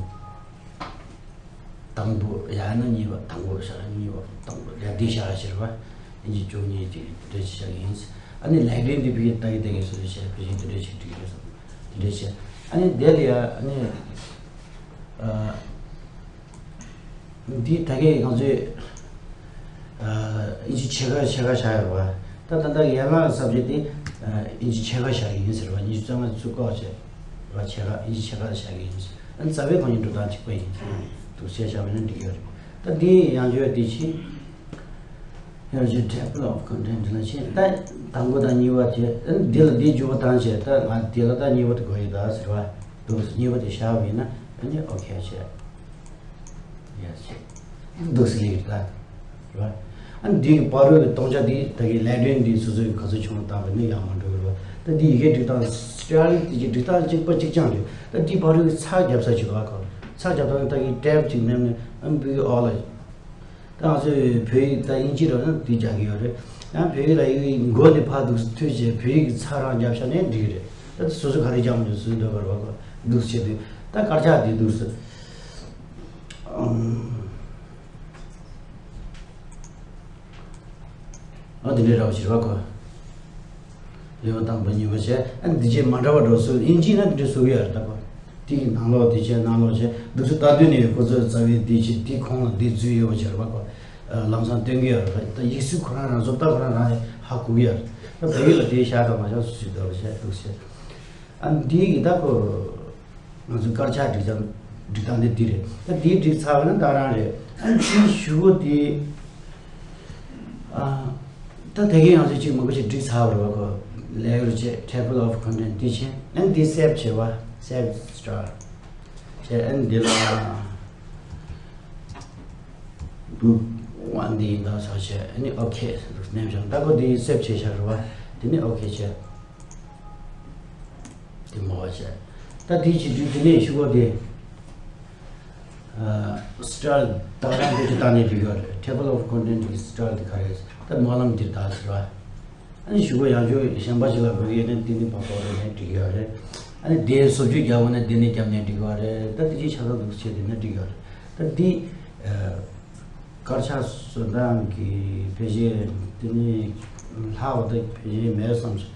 དང་པོ་ཡང་ན་གཉིས་པ། དང་པོ་བཞག་གཉིས་པ། དང་པོ་ཡང་འདི་བཞག་ཟེར་བ། ཨིན་ཅི་བཅུ་གཉིས་དེ་འདྲ་ཞིག་བཞག་ཡིན། ཨ་ནི་ལེ་ཊིང་འདི་ཕ་གིར་ལྟ་གི་ལྟ་གི་སུ་ཞིག་བྱས། ཕ་གིར་དེ་འདྲ་ཞིག་འགྲིག་རེད་བསམ། དེ་འདྲ་བྱས། ཨ་ནི་དེ་ལ་ཡ་ཨ་ནི། ཨ། འདི་ད་གིན་ང་ཚོས། ཨ། ཨིན་ཅི་ཕྱེད་ཀ་ཕྱེད་ཀ་བཞག་ཡོད་རེད་བ། ད་ད་ལྟ་ཡན་ལག་གི་ས་བཅད་དེ། ཨ། ཨིན་ཅི་ཕྱེད་ཀ་བཞག་གི་ཡིན་ཟེར་བ། ཉི་ཤུ་རྩ་ལྔ་ཚུར་བཀག་བྱས། རེད་བ། ཕྱེད་ཀ། ཨིན་ཅི་ཕྱེད་ཀ་བཞག་གི་ཡིན་ཟེར། ཨ་ནི་རྩ་བའི་ཁོ་གཉིས་འགྲོ་སྟངས་གཅིག་པ་ཡིན། འདུག་སེ་བཞག་པ་ཡིན་ན་འགྲིག་གི་ཡོད་རེད། ད་འདི་ཡང་བསྐྱར་འདི་ཕྱིན། ཡར་རྒྱས་table of content ལ་ཕྱིན། ད་དང་པོ་དང་གཉིས་པ་དེ། ཨ་ནི་འདི་ལ་འདི་འཇུག་པ་བཏང་བྱས། ད་ང་འདི་ལ་ད་གཉིས་པ་དེ་དགོས་ཡོད་ད་ཟེར་བ་འདུག་གཉིས་པ་དེ་བཞག་པ་ཡིན་ན། ཨ་ནི་ཨོ་ཁེ་བྱས། ཡ་ཟེར། འདུག་སེ་ལེགས་ད། རེད་བ། ཨ་ནི་འདི་གི་བར་རོལ་གྱི་སྟོང་ཆ་འདི་ད་གིན་ལས་དོན་འདི་སོ་སོའི་ག་ཚོད་བྱུང་བཏང་བ་ནི་ཡང་མ་འགྲོ་གི་རེད་བ། ད་འདི་ཡི་གེ་སྒྲིག་སྟངས་སི་ཊལ་དེ་གི་སྒྲིག་སྟངས་གཅིག་པ་གཅིག་རྐྱང་རེད། ད་འདི་བར་རོལ་གྱི་ཚགས་རྒྱབ་ས་ཅིག་རེད་བ། ཁོ་ཚགས་རྒྱབ་སྟངས་ད་གིན་ཊེབ་ཅིག་མནན་ནས། ཨ་ནི་འབུ་གི་ཨོ་ལ། ད་ང་ཚོས་བོད་ཡིག་ད་དབྱིན་ཇི་རེད་ན་འདི་རྒྱག་གི་ཡོད་རེད། ཡང་བོད་ཡིག་ལ་ཡིག་མགོ་ནས་ཕར་འདུག་སེ་མཐུད་བྱས། བོད་ཡིག་གི་ཚགས་རང་རྒྱབ་ཤག་ནས་འགྲིག་གི་རེད། ད་སོ་སོ་ག་རེ་རྒྱབ་མི་འདུག་སུས་འདོད་པ་རེད་བ། ཁོ་འདུག་སེ་བྱས་དུས་ད་དཀར་ཆག་འདི་འདུག་སེ། ཨ་འདི་འདྲའི་ར་བ་ཞིག་རེད་བ། ཁོ་ལེའོ་ཊི་དང་པོ་གཉིས་པ་བྱས། ཨ་འདི་བྱས་མ་འདྲ་བ་འགྲོ་སྲོལ། དབྱིན་ཇི་ན་འདི་འདྲ་བཟོ་གི་ཡོད་རེད་ད། ཁོ་དེ་གི་ནང་ལོགས་འདི་བྱས་ནང་ལོགས་བྱས་འདུག་སེ་ལྟ་དུས་ནས་ཁོ་ཚོས་རྩ་བའི་འདི་བྱས་འདི་ཁོང་ལ་འདི་འཛུལ་ཡོད་པ་བྱས་རེད་བ། ཁོ་ལམ་སང་སྟོན་གི་ཡོད་རེད། ད་ཡིག་གཟུགས་ཁོ་རང་རང་བཟོ་ལྟ་ཁོ་རང་རང་ཧ་གོ་གི་ཡོད་རེད། ད་བོད་ཡིག་ལ་དེ་བཞག་དང་མ་བཞག་སུ་ཞིག་འདོད་པ་བྱས་འདུག་སེ། ཨ་འདི་གི་ད་ཁོ། ང་ཚོའི་དཀར་ཆག་སྒྲིག་སྟངས་སྒྲིག་སྟངས་དེ་འདི་རེད། ད་འདི་སྒྲིག་ཚར་བ་ན་ད་རང་རེད། ཨ་འདི་གཞུག་གུ་དེ། ཨ་ད་དེ་གིན་ང་ཚོས་ཅིག་མང་པོ་ཞིག་སྒྲིག་ཚར་བ་རེད་བ། ཁོ་ལེའོ་ཊི་བྱས། table of content འདི་བྱས། ཨ་འདི་སེབ་བྱས་བ། སེབ་སི་ཊལ་བྱས། ཨ་འདི་ལ་འདུག་བ། འདི་ཡིན་ད་ཚགས་བྱས། ཨ་ནི་ཨོ་ཁེ་ཟེར་འདུག་ནེམ་བྱས། ད་ཁོ་འདི་སེབ་བྱས་བཞག་རེད་བ། དེ་ནི་ཨོ་ཁེ་བྱས། དེ་མོ་བ་བྱས། ད་དེ་བྱེད་དུས་དེ་ནས་གཞུག་གུ་དེ། ཨ་སི་ཊལ་ད་རང་དེ་ཅི་བཏང་ནས་འགྲིག་ཡོད་རེད། table of content གི་སི་ཊལ་དེ་ག་རེ་རེད། ད་སྨོན་ལམ་འདིར་བཏགས་ཟེར་བ། ཨ་ནི་གཞུག་གུ་ཡང་བསྐྱར་གཞན་པ་ཞིག་ལ་དགོས་ཡོད་ན་དེ་ནི་ཕར་ཕར་རེད་ནས་འགྲིག་ཡོད་རེད། ཨ་ནི་དེ་བཟོ་བཅོས་རྒྱག་དགོས་ན་དེ་ནི་རྒྱབ་ནས་འགྲིག་ཡོད་རེད། ད་དེ་ཅི་ཆ་ཚང་འདུག་བྱས་དེ་ནི་འགྲིག་ཡོད་རེད། ད་འདི། ཨ། དཀར་ཆག་བཟོ་སྟངས་ཀྱི་ཕལ་ཆེར་དེ་ནི་ལྷག་པ་དང་ཕལ་ཆེར་མེད་བསམ་སོང་།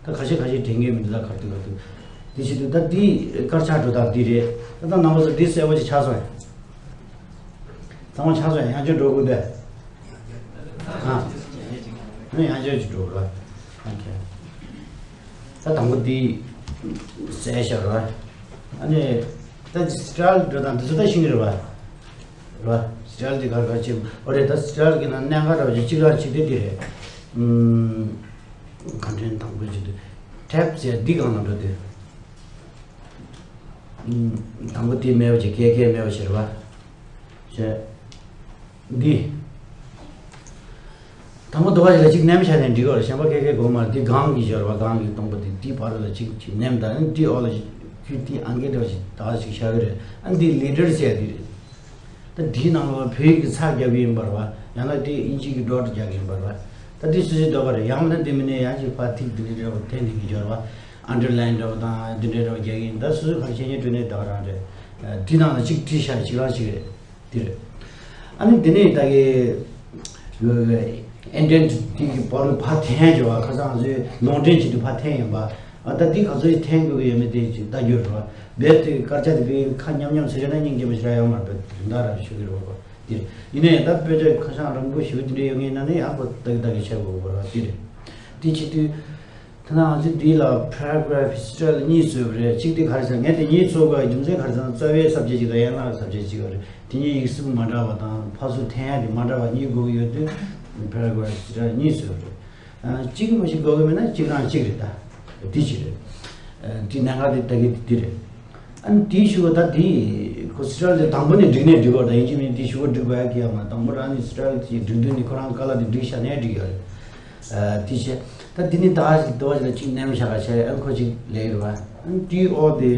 ད་ཁ་ཤས་ཁ་ཤས་དྲན་གྱི་མི་འདུག་ད་ག་དུས་ག་དུས། དེ་བྱེད་དུས་ད་འདི་དཀར་ཆག་འགྲོ་སྟངས་འདི་རེད། ད་ད་རྣམ་པ་ཚོ་འདི་གསལ་པོ་ཅིག་ཆགས་སོང་ཡ། ཚང་མ་ཆགས་སོང་ཡ། ཡང་བསྐྱར་འགྲོ་དགོས་ཏེ། ཨ། ཡང་བསྐྱར་ཅིག་འགྲོ་ར། ཨོ་ཁེ། ད་དང་པོ་འདི་གསལ་བཞག་ར། ཨ་ནི་ད་སི་ཊལ་འགྲོ་སྟངས་འདི་ཚོ་ད་ཤེས་ཀྱི་རེད་བ། རེད་བ། སི་ཊལ་འདི་ག་རེ་ག་རེ་བྱེད། ཨོ་རེད། ད་སི་ཊལ་གྱི་ནང་གནད་འགག་འདྲ་བ་ཅིག་གཅིག་རང་གཅིག་དེ་འདི་རེད། ཨུམ། ཁ་འཕྲིན་དང་པོ་བྱེད་དུས་ཊེབ་ཟེར་འདི་སྒང་ལ་འགྲོ་དུས། ཨུམ། དང་པོ་དེ་མེད་པ་བྱས། ཀེ་ཀེ་མེད་པ་བྱས་རེད་བ། བྱས། འདི། དང་པོ་འདི་བ་ཞིག་ལ་གཅིག་ནེམ་བྱས་ནས་འགྲིག་གི་རེད། གཞན་པ་ཀེ་ཀེ་དགོས་མ་རེད། འདི་སྒང་གི་སྦྱོར་བ། སྒང་གི་སྟོང་པ་འདི། འདི་བར་ལ་གཅིག་གཅིག་ནེམ་དང་། ཨ་ནི་འདི་འོག་ལ་ཁྱོད་འདི་ཨང་ཀི་འདྲ་བ་ཞིག་ད་ཞིག་བཞག་གི་རེད། ཨ་ནི་འདི་ལི་ཊར་ཟེར་ཡ་འདི་རེད། ད་འདིའི་ནང་ལ་བོད་ཡིག་གི་ཚགས་རྒྱབ་ཀྱི་ཡིན་པ་རེད་བ། ཡང་ན་འདི་དབྱིན་ཇི་གི་ཌོཊ་རྒྱག་གི་ཡིན་པ་རེད་བ། ད་འདི་སོ་སོའི་འདོད་པ་རེད། ཡང་ན་འདི་མིན་ན་ཡང་ཅིག་ཕར་ཐིག་འདི་འདྲ་འདྲ་བ་འཐེན་འཐེན་གྱི་སྦྱོར་བ། ཨན་ཌར་ལའིན་འདྲ་བ་དང་འདི་འདྲ་འདྲ་བ་རྒྱག་གི་ཡིན། ད་སོ་སོའི་ཁ་ཤས་ཉིད་སྤྲོད་ནས་ད་ག་རང་རེད། འདི་ནང་ལ་གཅིག་བྲིས་ཤག་གཅིག་རང་གཅིག་རེད། འདི་རེད། ཨ་ནི་འདི་ནས་ད་གི་ཨེན་ཌེན་ཊི་ཊི་གི་བར་ལ་ཕར་འཐེན་ཡོད་པ། ཁ་སང་ང་ཚོས་ལུང་འདྲེན་བྱེད་དུས་ཕར་འཐེན་ཡོད་པ། ཨ་ད་འདི་ག་ཚོད་འཐེན་དགོས་ཀྱི་ཡོད་མེད་དེ་ཅིག་ལྟ་རྒྱུ་རེད་བ། རྦད་དེ་དཀར་ཆག་དེ་བས་ཁ་མཉམ་མཉམ་ཟེར་བྱས་ན་སྙིང་རྗེ་མོ་ཞེ་དྲག་ཡོད་མ་རེད་པས། དོན་དག་རང་ཞུ་གི་རེད་བ། འདི་རེད། ཡིན་ན་ཡང་ད་དཔེ་ཆ་ཁ་སང་རིང་པོ་ཞེ་པོ་དེ་འདྲ་ཡོད་མཁན་ཡིན་ན་ནི་ཡང་ཁོ་ལྟ་གི་ལྟ་གི་བྱེད་དགོས་པ་རེད་བ། འདི་རེད། འདི་བྱེད་དུས། ད་ནང་ང་ཚོས་འདི་ལ་པ་ར་གྷ་ར་ཕི་སི་ཊལ་གཉིས་བཟོས་པ་རེད། གཅིག་དེ་ག་རེ་ཟེར། ངས་དེ་གཉིས་བཟོ་དགོས་རྒྱུ་མཚན་ག་རེ་ཟེར་ན། རྩ་བའི་སབ་ཇེག་ཅིག་དང་ཡན་ལག་སབ་ཇེག་ཅིག་ཡོད་རེད། དེ་གཉིས་ཡིག་གཟུགས་མ་འདྲ་བ་དང་ཕར་ཚུར་འཐེན་ཡ་དེ་མ་འདྲ་བ་གཉིས་དགོས་ཀྱི་ཡོད་དུས། པ་ར་གྷ་ར་ཕི་སི་ཊལ་གཉིས་བཟོས་པ་རེད། ཨ་གཅིག་མ་གཅིག་དགོས་ཀྱི་མེད་ན་གཅིག་རང་གཅིག་རེད། ད་འདི་གཅིག་རེད། ཨ་འདི་གནད་འགག་དེ་ལྟ་གི་དེ་འདི་རེད། ཨ་ནི་དེའི་གཞུག་གུ་ད་དེ་ཁོ་སི་ཊལ་དེ་དང་པོ་ནས་སྒྲིག་ནས་སྒྲིག་པ་དང་། ཡིན་གཅིག་མིན་གཅིག་གཞུག་གུ་སྒྲིག་དགོས་ཡ་གི་ཡ་མ། དང་པོ་རང་ནས་སི་ཊལ་དེ་སྒྲིག་དུས་ནས་ཁོ་རང་དཀའ་ལས་དེ་སྒྲིག་བཞག་ནས་སྒྲིག་ཡོད་རེད། ཨ་དེ་བྱས། ད་དེ་ནས་ད་ཞིག་དུ་བ་ཞིག་ལ་གཅིག་ནེམ་བཞག་ག་བྱས། ཨ་ནི་ཁོ་གཅིག་ལེགས་རེད་བ། ཨ་ནི་དེའི་འོག་དེ་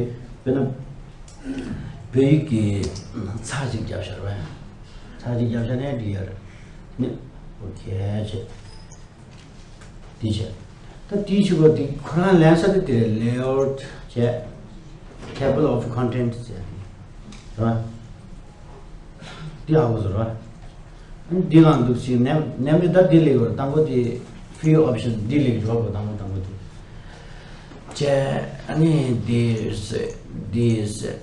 དཔེར་ན་བོད་ཡིག་གི་ཚགས་གཅིག་རྒྱབ་བཞག་རེད་བ། ཚགས་གཅིག་རྒྱབ་བཞག་ནས་སྒྲིག་ཡོད་རེད། ནི་ཨོ་ཁེ་བྱས། དེ་བྱས། ད་དེའི་གཞུག་གུ་དེ་ཁོ་རང་ལེན་ས་དེ་དེ་རེད། ལེ་ཨའུ་ཊི་བྱས། table of content ཟེར། རེད་བ། འདི་ཧ་གོ་སོང་རེད་བ། འདི་ལ་འདུག་སེ་ནེམ་ནེམ་དེ་ད་འདི་ལེགས་རེད། དང་པོ་དེ་ཕི་ཡུ་ཨོབ་ཤན་འདི་ལེགས་རེད་བ། དང་པོ་དང་པོ་དེ་བྱས། ཨ་ནི་འདི་ཟེར་འདི་ཟེར།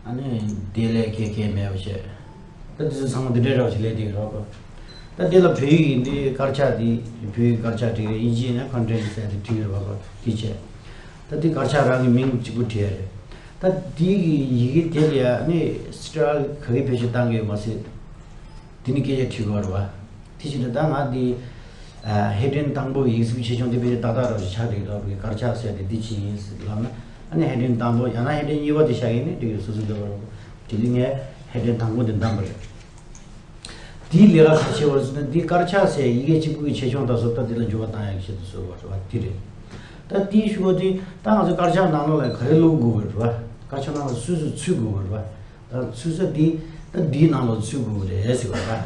ཨ་ནི་དེ་ལས་ཁེ་ཁེ་མེད་པ་བྱས། ད་དེ་ཚོ་ཚང་མ་འདི་འདྲའི་རོགས་ཞིག་ལས་དེ་རོགས་གོ། ད་དེ་ལ་བོད་ཡིག་ཡིན་དུས་དཀར་ཆག་དེ་བོད་ཡིག་དཀར་ཆག་བྲིས་རེད། དབྱིན་ཇི་ཡིན་ན་ཁོན་ཊེན་ཊི་ཟེར་དེ་བྲིས་རེད་བ་གོ། དེ་བྱས། ད་དེ་དཀར་ཆག་རང་གི་མིང་གཅིག་པུ་བྲིས་རེད། ད་དེ་གི་ཡི་གེ་དེ་ལ་ཡ་ནི་སི་ཊལ་ག་གི་བེད་སྤྱོད་བཏང་གི་ཡོད་མ་ཟད། དེ་ནི་སྐད་ཆ་དྲི་དགོས་རེད་བ། དེ་བཞིན་དུ་ད་ང་འདི་ཧེ་ཌན་དང་པོ་ཡིག་གཟུགས་ཆེ་ཆུང་དེ་བས་ཏག་ཏག་རང་ཞིག་ཆགས་འགྲིག་འདུག་དཀར་ཆག་ཟེར་དེ་འདི་ཅི་ཡིན་ལབ་ན། ཨ་ནི་ཧེ་ཌན་དང་པོ་ཡང་ན་ཧེ་ཌན་གཉིས་པ་དེ་ཤ་ཡིན་ནི་འགྲིག་སོ་སོ་འདོད་པ་རོགས། དེ་ལས་ངས་ཧེ་ཌན་དང་པོ་དེ་འདམ་པ་རེད། དེའི་ལས་ཀ་ག་བྱེད་བར་སོང་ན་འདི་དཀར་ཆག་ཟེར་ཡི་གེ་གཅིག་པུ་གི་ཆེ་ཆུང་དང་བཟོ་ལྟ་དེ་ལ་འགྱུར་བ་བཏང་ཡག་གི་ཆེད་དུ་བཟོས་པ་རེད་བ་དེ་རེད། ད་དེའི་ཤུ་གོ་དེ་ད་ང་ཚོ་དཀར་ཆག་ནང་ལོགས་ལ་ག་རེ་བླུག་དགོས་རེད་བ། དཀར་ཆག་ནང་ལ་སུས་སུ་ཚུད་དགོས་རེད་བ། ད་ཚུད་ས་འདི་ད་འདིའི་ནང་ལོགས་ཚུད་དགོས་རེད་ཟེར་བ་ད།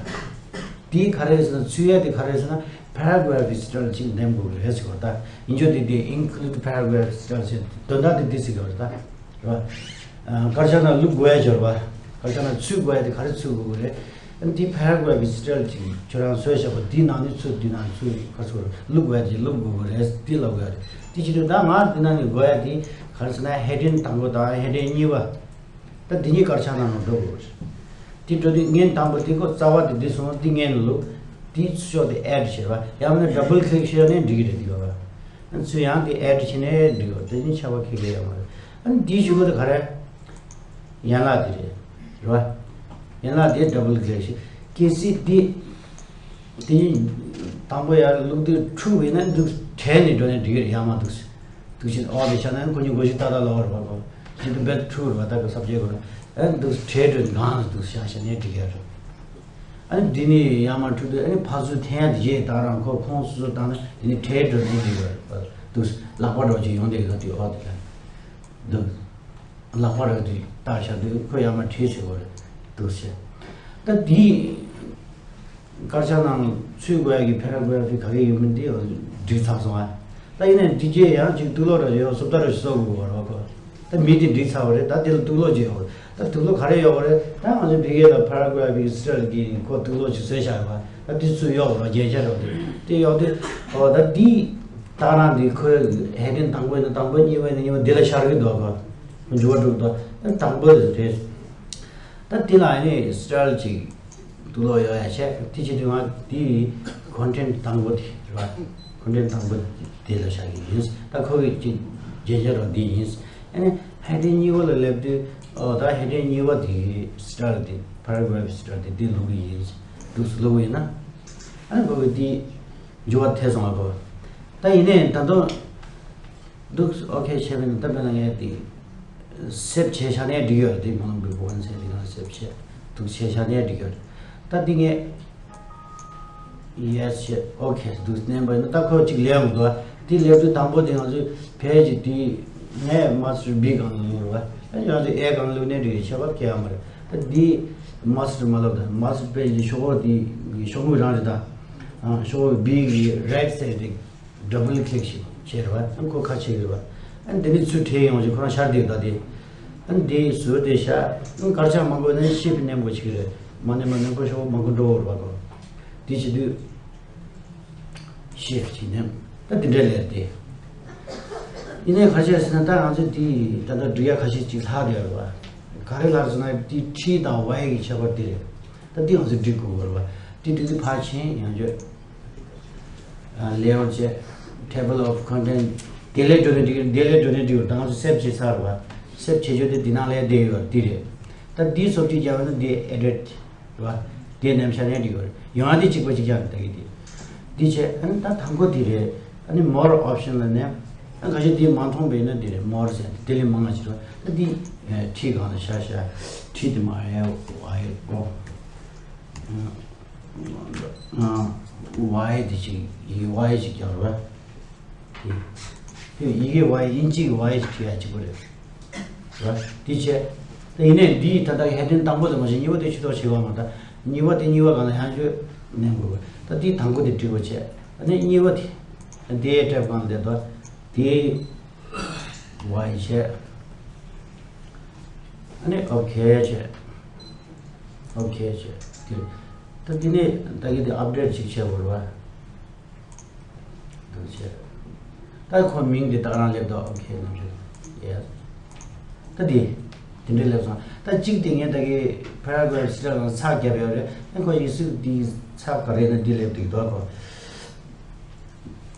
འདི་ག་རེ་ཟེར་ན་ཚུད་ཡ་དེ་ག་རེ་ཟེར་ན་paragraph style ཅིག་འདེམས་དགོས་རེད་ཟེར་བ་ད། ཡིན་ཆོག་དེ་དེ་include paragraph style ཟེར་དོན་དག་དེ་འདི་ཟེར་གི་རེད་ད། རེད་བ། དཀར་ཆག་ནང་བླུག་དགོས་ཡ་ཅིག་ཡོད་རེད་བ། དཀར་ཆག་ནང་ཚུད་དགོས་ཡ་དེ་ག་རེ་ཚུད་དགོས་རེད། འདི་paragraph style ཅིག་ཁྱོད་རང་བཟོས་བཞག་པ་འདི་ནང་ནས་ཚུད་འདི་ནང་ཚུད་ག་ཚུད་བླུག་དགོས་ཡ་ཅིག་བླུག་དགོས་རེད་འདི་ལབ་དགོས་ཡ་རེད། དེ་བྱེད་དུས་ད་ང་འདི་ནང་ནས་དགོས་ཡ་དེ་ག་རེ་ཟེར་ན་heading་དང་པོ་དང་heading་གཉིས་པ། ད་འདི་གཉིས་དཀར་ཆག་ནང་ལ་འགྲོ་དགོས་རེད། དེ་འགྲོ་དུས་ངན་དང་པོ་དེ་ཁོ་རྩ་བ་དེ་འདི་སོང་འདི་ངན་ལ་བླུག་དེའི་ཕྱོགས་དེ་add་བྱེད་པ་ཡང་ན་double click་བྱས་ནས་འགྲིག་གི་རེད་འདི་བ། ཚུར་ཡང་དེ་add་བྱས་ནས་འགྲིག་གི་རེད་དེ་ནི་ཆགས་པ་ཁེ་གི་ཡོད་མ་རེད། ཨ་ནི་འདིའི་གཞུག་གུ་དེ་ག་རེ། ཡན་ལག་དེ་རེད། རེད་བ། ཡན་ལག་དེ་double click་བྱེད། གལ་སྲིད་དེ། དེ་དང་པོ་ཡར་བླུག་དུས་འཁྲུག་པ་ཡིན་ན་འདུག་བྲལ་ནས་འགྲོ་ནས་འགྲིག་གི་རེད་ཡར་མར་འདུག་སེ། འདུག་བྱེད་ཨོ་དེ་ཆ་ན་ཁོ་གཉིས་སྒོ་ཞིག་ཏག་ཏག་ལོག་རེད་བ་གོ། ཞིག་ཏུ་བེད་འཁྲུག་རེད་བ་ད་གི་སབ་ཇེག་གོ་ན། ཨ་འདུག་བྲལ་འགྲོ་ནས་གང་ལ་འདུག་བྱ་བྱ་ནས་འགྲིག་གི་རེད། ཨ་ནི་འདི་ནས་ཡར་མར་འཁྲུག་དུས་ཨ་ནི་ཕར་ཚུར་འཐེན་ཡ་དེ་རྗེས་ད་རང་ཁོ་ཁོང་སོ་སོ་བཏང་ན་དེ་ནས་བྲལ་འགྲོ་ནས་འགྲིག་གི་རེད་བ། འདུག་ལག་པ་འགྲོ་ཅིག་ཡོང་དེ་གི་ད་དུས་ཨོ་དེ་ལ། འདུག་ལག་པ་རེད་དེ་བཏགས་བཞག་དུས་ཁོ་ཡར་མར་བྲིས་བྱེད་དགོས་རེད་འདུག་ཟེར། ད་འདི་དཀར་ཆག་ནང་ཚུད་དགོས་ཡ་གི་paragraph་དེ་ག་གེ་ཡོད་མིན་དེ་འགྲིག་ཚར་སོང་ཨ། ད་ཡིན་ནའི་འདི་རྗེས་ཡང་ཅིག་གཏུག་ལོག་ར་ཡོད་སུབ་ད་ར་ཞིག་གསོག་དགོས་རེད་བ་ཁོ། ད་མི་དེ་འགྲིག་ཚར་བ་རེད་ད་དེ་ལ་གཏུག་ལོག་ཅིག་ཡོད་རེད་ད་གཏུག་ལོག་ག་རེ་ཡོད་རེད་ད་ང་ཚོ་འདི་གས་ལ་paragraph་གི་style་གི་ཁོ་གཏུག་ལོག་ཅིག་བཟོས་བཞག་ཡོད་པ་ད་དེ་ཚུར་ཡོད་རེད་རྒྱན་ཆ་རེད་དེ་དེ་ཡོད་དེ་ཨོ་ད་འདི་ད་རང་འདི་ཁོའི་heading་དང་པོ་ཡིན་ན་དང་པོ་གཉིས་པ་ཡིན་ན་གཉིས་པ་འདི་ལ་ཤར་གི་འདུག་ག་འགྱུར་བ་འགྲོ་གི་འདུག་ད་དང་པོ་དེ་རེད། ད་འདི་ལ་ནི་style་ཅིག་གཏུག་ལོག་ཡོད་ཡ་བྱས་དེ་བྱེད་དུས་ང་འདི་content་དང་པོ་དེ་རེད་བ། content་དང་པོ་དེ་ལ་བཞག་གི་ཡིན། ད་ཁོ་གི་ཅིག་རྒྱན་ཆ་རོ་འདི་ཡིན། ཨ་ནི་heading་གཉིས་པ་ལ་སླེབས་དུས་ཨོ་ད་heading་གཉིས་པ་དེ་style་དེ་paragraph style་དེ་འདི་ལོག་གི་ཡིན། འདུག་སེ་ལོག་གི་ཡིན་ན་ཨ་ནི་ཁོ་གི་འདི་འགྱུར་བ་ཐེབས་སོང་བ་ཁོ། ད་ཡིན་ནའི་ད་དུང་འདུག་ཨོ་ཁེ་བྱས་པ་ཡིན་ན་ད་དཔེར་ན་ངས་དེ་save་བྱས་བཞག་ནའི་འགྲིག་ཡོད་རེད་དེ་མ་ལོང་བའི་གོ་བ་ཚད་དེ་ང་save་བྱས་འདུག་བྱས་བཞག་ནའི་འགྲིག་ཡོད་རེད། ད་འདི་ངས་yes་བྱས་ཨོ་ཁེ་འདུག་མནན་པ་ཡིན་ན་ད་ཁོ་གཅིག་ལས་འོང་འདུག་ཨ། དེ་ལས་དུས་དང་པོ་དེ་ང་ཚོས་page་དེ་ངས་master B་སྒང་ལ་ལུག་རེད་བ། ཨ་ང་ཚོས་A་སྒང་ལ་ལུག་ནའི་འགྲིག་ཡོད་ཁྱད་པར་གང་ཡང་མ་རེད། ད་འདི་master་མ་ལབ་ད་master page་དེ་ཤོག་ཁོག་དེ་ཤོག་ངོས་རང་རེད་ད། ཨ་ཤོག་ཁོག་B་གི་right side་དེ། double click་ཞིག་བྱས་རེད་བ། ཨ་ཁོ་ཁ་ཕྱེ་གི་རེད་བ། ཨ་འདི་ནི་ཚུར་ཁྲིད་ཡོང་ཞིག་ཁོ་རང་ཤར་བསྡད་ད་དེ། ཨ་འདི་ཟུར་དེ་ཤ། ཨ་དཀར་ཆག་མང་པོ་ནི་shift་མནན་དགོས་ཞིག་རེད། མ་མནན་མ་མནན་ཁོ་ཤོག་མང་པོ་འགྲོ་བར་བ་གོ། དེ་བྱེད་དུས་shift་ཅིག་མནན། ད་འདི་འདྲ་ལས་དེ། ཡིན་ནའི་ཁ་ཤས་ཟེར་ན་ད་ང་ཚོ་དེ་ད་ལྟ་འབྲི་ཡ་ཁ་ཤས་ཅིག་ལྷག་བསྡད་རེད་བ། ག་རེ་ལྷག་ཟེར་ན་དེ་T་དང་Y་གི་ཁྱད་པར་དེ་རེད། ད་འདི་ང་ཚོ་འབྲི་དགོས་རེད་བ། དེ་འབྲི་དུས་ཕར་ཕྱིན་ཡང་བརྗོད། ཨ་layout་བྱས། table of content་དེ་ལས་འགྲོ་ནས་འགྲིག་དེ་ལས་འགྲོ་ནས་འགྲིག་ད་ང་ཚོ་save་བྱས་ཚར་བ། save་བྱེད་རྒྱུ་དེ་འདི་ནང་ལས་བསྡད་ཡོད་འདི་རེད། ད་འདི་སོབ་ཅིག་རྒྱག་ན་འདི་edit་རེད་བ། དེ་ནམ་ཤར་ནས་འགྲིག་ཡོད་རེད་ཡང་འདི་གཅིག་པ་གཅིག་རྐྱང་རེད་ད་གི་འདི། འདི་བྱས་ཨ་ནི་ད་དང་པོ་འདི་རེད། ཨ་ནི་more option་ལ་ནས་ཨ་ཁ་ཤས་འདི་མ་མཐོང་བས་ན་འདི་རེད་more་ཟེར་དེ་ལས་མང་ང་ཅིག་རེད་ད་འདི་T་སྒང་ལ་ཤར་ཤར་T་དེ་མ་ཨེ་ཨོ་ཨེ་ཨོ། ཨ་ཝའི་དེ་ཅིག་ཡི་ཝའི་ཅིག་རྒྱག་རོགས། དེ་ཡི་གེ་ཝའི་དབྱིན་ཇི་གི་ཝའི་ཅིག་བྲིས་ཡ་གཅིག་པོ་རེད། ར་དེ་བྱས། ད་ཡིན་ནའི་འདིའི་ད་ལྟ་heading་དང་པོ་དེ་མ་བྱས་གཉིས་པ་དེ་ཕྱི་ཐོག་བྱེད་པ་མ་ད། གཉིས་པ་དེ་གཉིས་པ་སྒང་ལ་ཡང་བཅོས་མནན་དགོས། ད་དེ་དང་པོ་དེ་འབྲི་དགོས་བྱས། ཨ་ནི་གཉིས་པ་དེ། དེའི་ཊེབ་སྒང་ལ་བསྡད་དོ། དེ། ཝའི་བྱས། ཨ་ནི་ཨོ་ཁེ་བྱས། ཨོ་ཁེ་བྱས། དེ། ད་དེ་ནས་ད་གི་དེ་ཨབ་ཌེཊ་ཅིག་བྱེད་དགོས་རེད་བ། འདུག་བྱས། ད་ཁོ་མིང་དེ་ད་རང་སླེབས་དོ་ཨོ་ཁེ་ནམ་རེད། ཡེ། ད་དེ། དེ་འདྲའི་སླེབས་སོང་ད་གཅིག་དེ་ངས་ད་གི་paragraph་སི་ཊལ་ལ་ཚགས་བརྒྱབ་ཡོད་རེད་ཨ་ཁོ་ཡིག་གཟུགས་དེ་ཚགས་ག་རེ་ན་དེ་སླེབས་འདུག་དོ་ཁོ།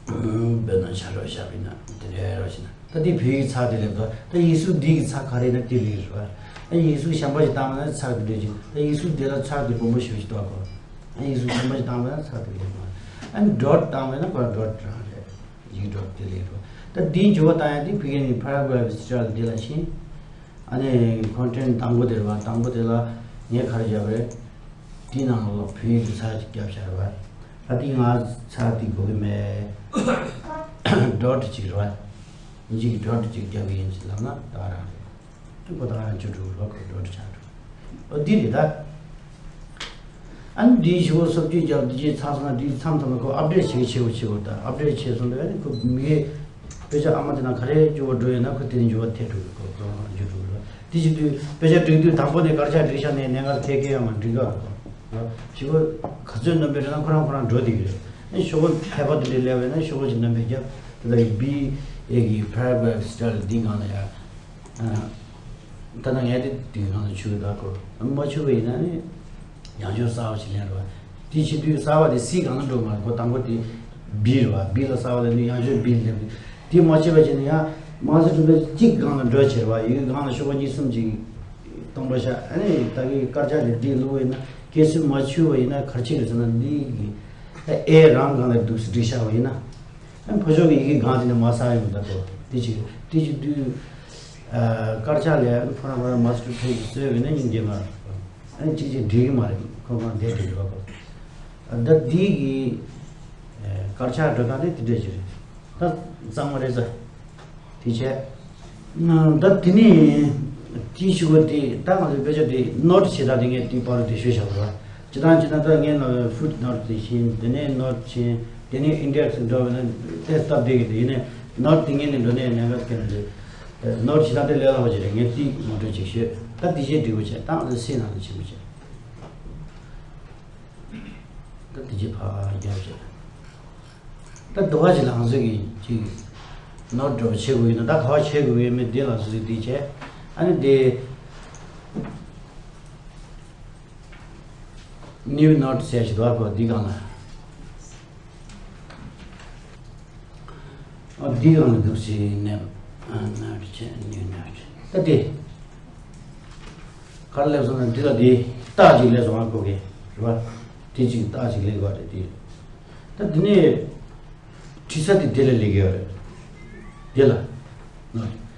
དཔེར་ན་ཆ་རོགས་བཞག་པ་ཡིན་ན་དེ་འདྲའི་རོགས་བྱས་ན་ད་དེ་བོད་ཡིག་ཚགས་དེ་སླེབས་དོ་ད་ཡིག་གཟུགས་འདི་གི་ཚགས་ག་རེ་ན་དེ་སླེབས་རེད་བ། ད་ཡིག་གཟུགས་གཞན་པ་ཞིག་བཏང་ན་ཚགས་དེ་འདྲ་ཅིག་ད་ཡིག་གཟུགས་དེ་ལ་ཚགས་དེ་སྦོམ་པོ་ཞེ་པོ་ཞིག་འདུག་ཁོ། ཡིག་གཟུགས་ཆེན་པོ་ཞིག་བཏང་བས་ན་ཚར་དུ་ལེགས་མ་རེད། ཨ་ནི་ཌོཊ་བཏང་བས་ན་ཁོ་རང་ཌོཊ་རང་རེད། ཡིག་ཌོཊ་དེ་ལེགས་རེད། ད་འདིའི་འགྱུར་བ་བཏང་ཡ་དེ་ཕ་གི་ནི་paragraph style འདི་ལ་ཕྱིན། ཨ་ནི་ཁོན་ཊེན་ཊི་དང་པོ་དེ་རེད་བ། དང་པོ་དེ་ལ་ངས་ག་རེ་བརྒྱབ་རེད། དེའི་ནང་ལོགས་ལ་བོད་ཡིག་གི་ཚར་ཅིག་བརྒྱབ་བཞག་རེད་བ། ད་འདི་ང་ཚར་འདི་དགོས་ཀྱི་མེད། ཌོཊ་ཅིག་རེད་བ། ཡིན་གཅིག་གི་ཌོཊ་ཅིག་བརྒྱབ་ཀྱི་ཡིན་ཟེར་ལབ་ན་ད་ག་རང་རེད། ཁོ་ད་ག་རང་བཅུ་དྲུག་ལོ་ཁོ་ཌོཊ་ཆགས་འགྲོ། ཨོ་འདི་རེད་ད། ཨ་ནི་འདིའི་གཞུག་གུ་སོ་བཅོས་རྒྱབ་འདི་ཅིག་ཚང་སོང་ན། འདི་མཚམས་མཚམས་ལ་ཁོ་ཨབ་ཌེཊ་བྱེད་ཀྱི་བྱེད་དགོས་བྱེད་དགོས། ད་ཨབ་ཌེཊ་བྱས་སོང་ད་ཨ་ནི་ཁོ་མི་དཔེ་ཆ་ཨ་མ་དེ་ན་ག་རེ་འགྱུར་བ་འགྲོ་ཡོད་ན་ཁོ་དེ་ནས་འགྱུར་བ་ཐེབས་འགྲོ་གི། ཁོ་ཁོ་རང་འགྱུར་འགྲོ་གི་རེད། དེ་བྱེད་དུས་དཔེ་ཆ་སྒྲིག་དུས་དང་པོ་ནས་དཀར་ཆག་སྒྲིག་བཞག་ནས་གནད་འགག་ཐད་ཀའི་ཡང་མ་འགྲིག་ག་རེད། ཞུ་བ་ག་ཚོད་རྣམ་པའི་རེད་ན་ཁོ་རང་ཁོ་རང་འགྲོ་བསྡད་ཀྱི་རེད། ཨ་ནི་ཤོག་བུ་ཕལ་པ་དེ་འདྲ་སླེབས་པ་ཡིན་ན་ཤོག་བུ་ཅིག་རྣམ་པས་བརྒྱབ། དེ་ལྟར་བི་ཨེ་གི་paragraph style འདི་སྒང་ལ་ཡ། ད་ནང་ངས་དེ་དུས་གང་ལ་ཆུ་ད་གོ་མ་ཆུ་བ་ཡིན་ན་ནི་ཡང་བསྐྱར་གསར་པ་ཞིག་ལེན་རོགས། དེ་བྱེད་དུས་གསར་པ་དེ་སི་སྒང་ལ་འགྲོ་མ་རེད། ཁོ་དང་པོ་དེ་བི་རེད་བ། བི་ལ་གསར་པ་ལེན་དུས་ཡང་བསྐྱར་བི་ལེན་དུས་དེ་མ་བྱས་པ་བྱས་ན་ཡང་མ་སུ་གྲུབ་པའི་གཅིག་སྒང་ལ་འགྲོ་བྱེད་རེད་བ། ཡི་གེ་སྒང་ལ་ཤོག་པ་གཉིས་གསུམ་ཅིག་སྟོང་པ་ཤ། ཨ་ནི་ད་གི་དཀར་ཆག་དེ་འདི་བླུགས་པ་ཡིན་ན་གལ་སྲིད་མ་ཆུ་བ་ཡིན་ན་གར་ཆེ་རེད་ཟེར་ན་འདི་གི་ཨེ་རང་སྒང་ལ་འདུག་སེ་བསྒྲིགས་བཞག་པ་ཡིན་ན། ཨ་ནི་ཕོ་ཤོག་གི་ཡི་གེ་སྒང་དེ་ནས་མ་ས་ཡོང་ད་དོ། དེ་ཅིག་དེ་ཅིག་དུས། ཨ་དཀར་ཆག་ལས་ཨ་ནི་ཕོ་རང་ཕོ་རང་མ་སུ་ཕེ་གི་གསོས་པས་ན་སྙིང་རྗེ་མ་རེད། ཨ་ནི་གཅིག་གཅིག་འགྲིག་གི་མ་རེད། ཁོ་ཁོ་རང་བསྡད་དེ་རེད་བ་ཁོ། ཨ་ད་འདི་གི་ཨ་དཀར་ཆག་འགྲོ་སྟངས་དེ་དེ་འདྲ་ཅིག་རེད། ད་གཙང་མ་རེད་ས། དེ་བྱས། ཨ་ད་དེ་ནས་དེའི་གཞུག་གུ་དེ་ད་ང་ཚོའི་དཔེ་ཆ་དེ་ནོཊ་བྱེད་སྟངས་དེ་ངས་དེའི་བར་དུ་དེ་ཤོད་བཞག་པ་རེད། སྤྱིར་བཏང་སྤྱིར་བཏང་ད་ངས་ནོ་ཕུཊ་ནོཊ་དེ་ཕྱིན། དེ་ནས་ནོཊ་ཕྱིན། དེ་ནས་ཨིན་ཌེག་སི་འགྲོ་བ་ན་དེ་སྟབས་བདེ་གི་འདུག་ཡིན་ནའི་ནོཊ་དེ་ངས་ནས་འགྲོ་ནས་གནད་འགག་ཐེབས་འདུག་ནོཊ་བྱེད་སྟངས་དེ་ལས་སླ་པོ་ཅིག་རེད། ངས་དེ་ངོ་སྤྲོད་ཅིག་ཞུས། ད་དེ་བྱས་འགྲིག་པོ་བྱས། ད་ང་ཚོ་སི་ནང་དུ་ཕྱིན་པ་བྱས། ད་དེ་རྗེས་ཕར་རྒྱབ་བྱས། ད་འདི་བ་ཅིག་ལ་ང་ཚོས་ཀྱི་ཅིག་ནོཊ་འདྲ་པོ་བྱེད་དགོས་ཡོད་ན། ད་ག་བ་བྱེད་དགོས་ཡོད་མེད་འདི་ལ་སོ་སོས་འདི་བྱས། ཨ་ནི་འདི་ནིའུ་ནོཊ་ཟེར་ཞིག་འདུག་གོ་འདི་སྒང་ལ། ཨ་འདི་སྒང་ལ་འདུག་སེ་ནེམ་ཨ་ནོཊ་བྱས་ནིའུ་ནོཊ། ད་འདི་ག་རེ་སླེབས་སོང་ན་འདི་ལ་འདི་རྟགས་ཅིག་སླེབས་སོང་ཨ་གོ་གི་རེད་བ། འདི་ཅིག་རྟགས་ཅིག་སླེབས་དགོས་རེད་འདི། ད་འདི་ནས་བྲིས་ས་དེ་འདི་ལ་སླེབས་ཀྱི་ཡོད་རེད། འདི་ལ།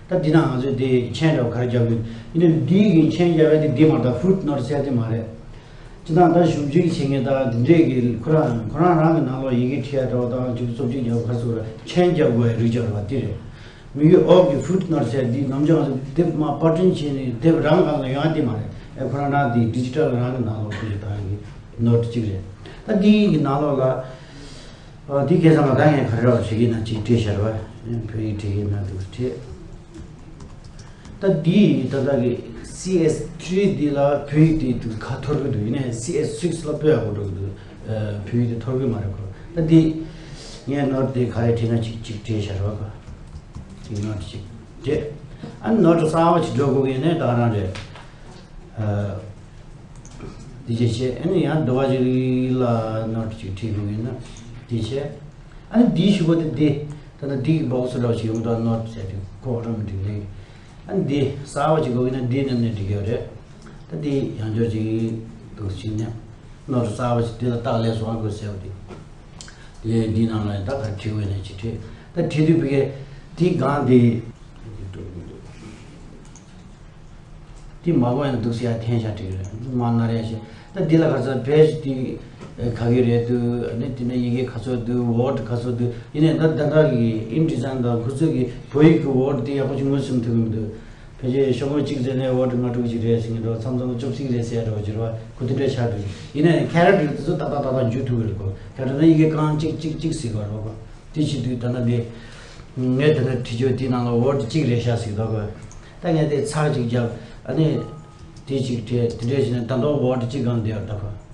ད་འདི་ན་ང་ཚོས་དེ་མཆན་འདྲ་བོ་ག་རེ་རྒྱག་དགོས། ཡིན་ནའི་འདི་གི་མཆན་རྒྱག་ཡ་དེ་འདི་མ་རེད། ད་ཕུཊ་ནོཊ་ཟེར་དེ་མ་རེད། སྤྱིར་བཏང་ད་ཞིབ་འཇུག་བྱེད་མཁན་དང་འདི་འདྲས་ཀྱི་ཁོ་རང་ཁོ་རང་རང་གི་ནང་ལོགས་ཡི་གེ་བྲིས་ཡ་འདྲ་བོ་དང་ཅིག་རྩོམ་སྒྲིག་རྒྱག་ག་རེ་ཟེར་བ་མཆན་རྒྱག་དགོས་ཡ་རིགས་རྒྱག་རེད་བ། དེ་རེད། མི་ཡུལ་ཨོག་གི་ཕུཊ་ནོཊ་ཟེར་འདི་ནམ་རྒྱུན་ང་ཚོ་དེབ་མ་པར་སྐྲུན་བྱས་ནས་དེབ་རང་སྒང་ལ་ཡོང་ཡ་དེ་མ་རེད། ཨེ་ཁོ་རང་རང་དེ་ཌི་ཇི་ཊལ་རང་གི་ནང་ལོགས་བཀོད་བཏང་ཡ་གི་ནོཊ་གཅིག་རེད། ད་འདི་གི་ནང་ལོགས་ལ། ཨ་འདི་སྐད་ཆ་མ་ད་ངས་ག་རེ་བ་བྱེད་ཀྱི་ན་ཅིག་བྲིས་ཤར་བ། བོད་ཡིག་བྲིས་ཀྱི་ན་འདུག་བྲིས། ད་འདི་ད་ལྟ་གི་སི་ཨེས་ཐི་རི་འདི་ལ་བོད་ཡིག་དེ་འདུག་ཁ་འཐོར་གི་འདུག་ཡིན་ནའི་སི་ཨེས་སིགས་ལ་སྤོས་ཡག་པོ་འགྲོ་གི་འདུག་བོད་ཡིག་དེ་འཐོར་གི་མ་རེད་ཁོ། ད་འདི་ངས་ནོཊ་དེ་ག་རེ་བྲིས་ན་ཅིག་ཅིག་བྲིས་ཤར་བ་ཁོ། ཅིག་ནོཊ་ཅིག་བྲིས། ཨ་ནོཊ་གསར་པ་ཅིག་འགྲོ་དགོས་ཀྱི་ཡིན་ནའི་ད་ག་རང་རེད། ཨ། འདི་བྱས་བྱས་ཨ་ནི་ཡང་འདི་བ་ཅིག་ལ་ནོཊ་ཅིག་བྲིས་དགོས་ཡིན་ན་འདི་བྱས། ཨ་ནི་འདིའི་གཞུག་གུ་དེ་འདི་ད་ལྟ་འདི་གི་སྦོག་སི་འདྲ་བ་ཞིག་ཡོང་དུས་ནོཊ་ཟེར་དུས་ཁོ་ཨོ་ཊོ་མེ་ཊིག་ལི། ཨ་ནི་འདི་གསར་པ་ཅིག་དགོས་ཡིན་ན་འདི་ནས་ནས་འབྲི་གི་ཡོད་རེད། ད་འདི་ཡང་བསྐྱར་ཅིག་འདུག་ཕྱིན་ནས་ནོཊ་གསར་པ་ཞིག་འདི་ལ་རྟགས་སླེབས་སོང་ཨ་ཁོས་ཟེར་བ་དེ། དེ་འདི་ནང་ལ་ད་ག་བྲིས་དགོས་ན་ཅིག་བྲིས། ད་བྲིས་དུས་བི་གའི་འདི་སྒང་འདི། དེ་མ་གོ་ཡང་འདུག་སེ་ཡར་འཐེན་བཞག་བྲིས་རེད། མ་ནར་ཡ་ཞེས། ད་འདི་ལ་ག་ཚོད་པེ་ཇི་དེ་ག་གི་རེད་འདུག་ཨ་ནི་དེ་ནས་ཡི་གེ་ག་ཚོད་འདུག་ཝར་ཌི་ག་ཚོད་འདུག་ཡིན་ནའི་ད་ད་ལྟ་གི་ཨིན་ཌི་ཛའིན་དང་ཁོ་ཚོས་ཀྱི་བོད་ཡིག་གི་ཝར་ཌི་དེ་ཡག་པོ་ཅིག་ངོས་ཟིན་ཐུབ་ཀྱི་མི་འདུག་ཕལ་ཆེར་ཤོག་ངོས་གཅིག་ཟེར་ནས་ཝར་ཌི་ལྔ་དྲུག་ཅིག་རེད་ཟེར་གྱི་འདུག་མཚམས་མཚམས་བཅུ་གཅིག་རེད་ཟེར་འདྲ་བོ་ཅིག་རེད་བ། ཁོ་དེ་འདྲ་ཆགས་འདུག་ཡིན་ནའི་ཁེ་རེག་ཊར་དེ་ཚོ་ཏག་ཏག་ཏག་ཏག་འཇུ་ཐུབ་ཀྱི་རེད་ཁོ། ཁེ་རེག་ཊར་ནི་ཡི་གེ་རྐང་གཅིག་གཅིག་གཅིག་ཟེར་གྱི་རེད་ཁོ། དེ་བྱེད་དུས་ད་ལྟ་དེ། ངས་དེ་འདྲ་བྲིས་རྒྱུ་དེའི་ནང་ལ་ཝར་ཌི་གཅིག་རེད་ཤག་ཟེར་གྱི་འདུག་གོ། ད་ངས་དེ་ཚར་གཅིག་བརྒྱབ་ཨ་ནི། དེ་གཅིག་བྲིས་དེ་འདྲས་བྱས་ནས་ད་དུང་ཝར་ཌི་གཅིག་སྒང་བསྡད་ཡོད་ད་གོ། བྱས་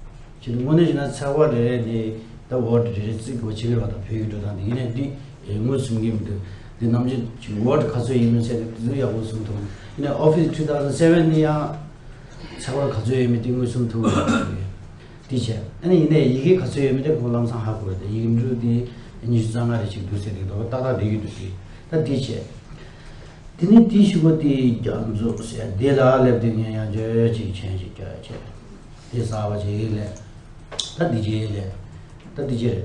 ཏེ་དངོས་གནས་བྱས་ན་ཚེག་བར་རེ་རེ་ནས་ད་ཝར་ཌི་རེ་རེ་བརྩི་དགོས་བྱེད་ཀྱི་རེད་བ། ད་བོད་ཡིག་འགྲོ་སྟངས་དེ་ཡིན་ནའི་འདི་ངོས་ཟིན་གྱི་མི་འདུག་འདི་ནམ་རྒྱུན་གཅིག་ཝར་ཌི་ག་ཚོད་ཡིན་མིན་ཟེར་ནས་དེ་ཚོ་ཡག་པོ་ཟིན་ཐུབ། ཡིན་ནའི་ཨོ་ཕི་སི་two thousand seven ནི་ཡང་ཚེག་བར་ག་ཚོད་ཡོད་མེད་དེ་ངོས་ཟིན་ཐུབ་ཀྱི་རེད། དེ་བྱས། ཨ་ནི་ཡིན་ནའི་ཡི་གེ་ག་ཚོད་ཡོད་མེད་དེ་ཁོ་ལམ་སང་ཧ་གོ་རེད། ཡིག་འབྲུ་དེ་ཉི་ཤུ་རྩ་ལྔ་རེ་ཞིག་འདུག་ཟེར་གྱི་འདུག་ཏག་ཏག་བསྡད་ཀྱི་འདུག་གི། ད་དེ་བྱས། དེ་ནས་དེའི་གཞུག་གུ་དེ་རྒྱ་མཚོ་ཟེར་དེ་ལ་སླེབས་དུས་ངས་ཡང་བརྗོད་ཅིག་མཆན་ཞིག་བརྒྱབ་བྱས། དེ་གསར་པ་ཅིག་སླེབས། ད་འདི་བྱས་ལས། ད་འདི་བྱས་རེད།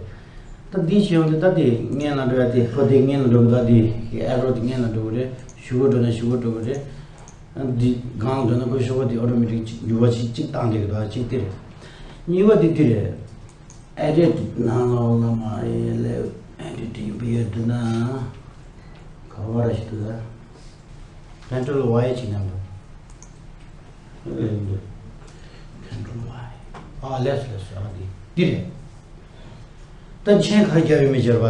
ད་འདི་བྱས་ཡོང་དུས་ད་དེ་སྔོན་ལ་འགྲོ་ཡ་དེ་ཁོ་དེ་སྔོན་ལ་འགྲོ་གི། ད་དེ་ཨེ་རོ་དེ་སྔོན་ལ་འགྲོ་གི་རེད། གཞུག་གུ་འགྲོ་ན་གཞུག་གུ་འགྲོ་གི་རེད། འདི་སྒང་འགྲོ་ན་ཁོ་ཤོག་པ་དེ་ཨོ་ཊོ་མེ་ཊིག་འགྱུར་བ་ཅིག་གཅིག་བཏང་བསྡད་ཀྱི་འདུག་གཅིག་དེ་རེད། གཉིས་པ་དེ་འདི་རེད། ཨེ་ཌིཊ་ནང་ལོགས་ལ་མ་ཡེ་ལས་ཨེ་ཌིཊ་ཡིན་པ་ཡོད་འདུག་ན། ག་བ་ར་ཞིག་འདུག་ད། ཀོན་ཊོལ་ཝའེ་ཅིག་མནན་པ། ཀོན་ཊོལ་ཝའེ། ཨ་ལས་སོ་ལས་སོ། ཨ་འདི་འདི་རེད། ད་མཆན་ག་རེ་བརྒྱབ་ཡོད་མེད་ཟེར་བ།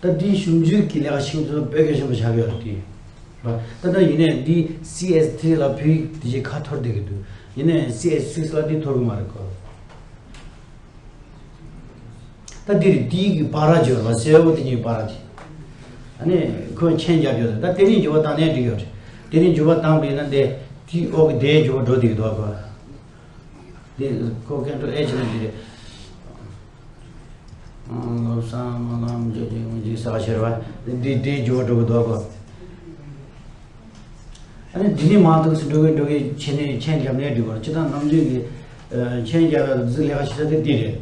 ད་འདི་ཞིབ་འཇུག་གི་ལས་ཀ་བྱེད་མཁན་ཚོ་དཔེ་གལ་ཆེན་པོ་ཆགས་ཡོད་རེད་དེ། ད་ད་ཡིན་ནའི་འདི་སི་ཨེས་ཐི་རི་ལ་བོད་ཡིག་དེ་ཅིག་ཁ་འཐོར་བསྡད་ཀྱི་འདུག་ཡིན་ནའི་སི་ཨེས་སིགས་ལ་འདི་འཐོར་གི་མ་རེད་ཁོ། ད་འདི་རེད། འདི་གི་པ་ར་སྦྱོར་བ་གསལ་བོ་དེ་གཉིས་པ་ར་དེ། ཨ་ནི་ཁོས་མཆན་བརྒྱབ་ཡོད་རེད། ད་དེ་རིང་འགྱུར་བ་བཏང་ནའི་འགྲིག་ཡོད་རེད། དེ་རིང་འགྱུར་བ་བཏང་པ་ཡིན་ན་འདི་དེའི་འོག་གི་དེའི་འགྱུར་བ་འགྲོ་བསྡད་ཀྱི་འདུག་ག་འདི་ཁོ་ཀོན་ཊོལ་ཨེཆ་ནས་འདི་རེད། བློ་བཟང་སྨོན་ལམ་བརྗོད་ཀྱི་ངོས་ཀྱི་ས་ཆེར་བ་འདི་འདི་འགྱུར་བ་འགྲོ་གི་འདུག་ག་ཨ་ནི་འདི་ནས་མར་འདུག་སེ་འགྲོ་གི་འགྲོ་གི་བྱས་ནས་མཆན་རྒྱབ་ནས་འགྲིག་གི་རེད། སྤྱིར་བཏང་ནམ་རྒྱུན་གྱི་མཆན་རྒྱབ་ཡ་ལ་ལས་ཀ་བྱེད་ས་དེ་འདི་རེད།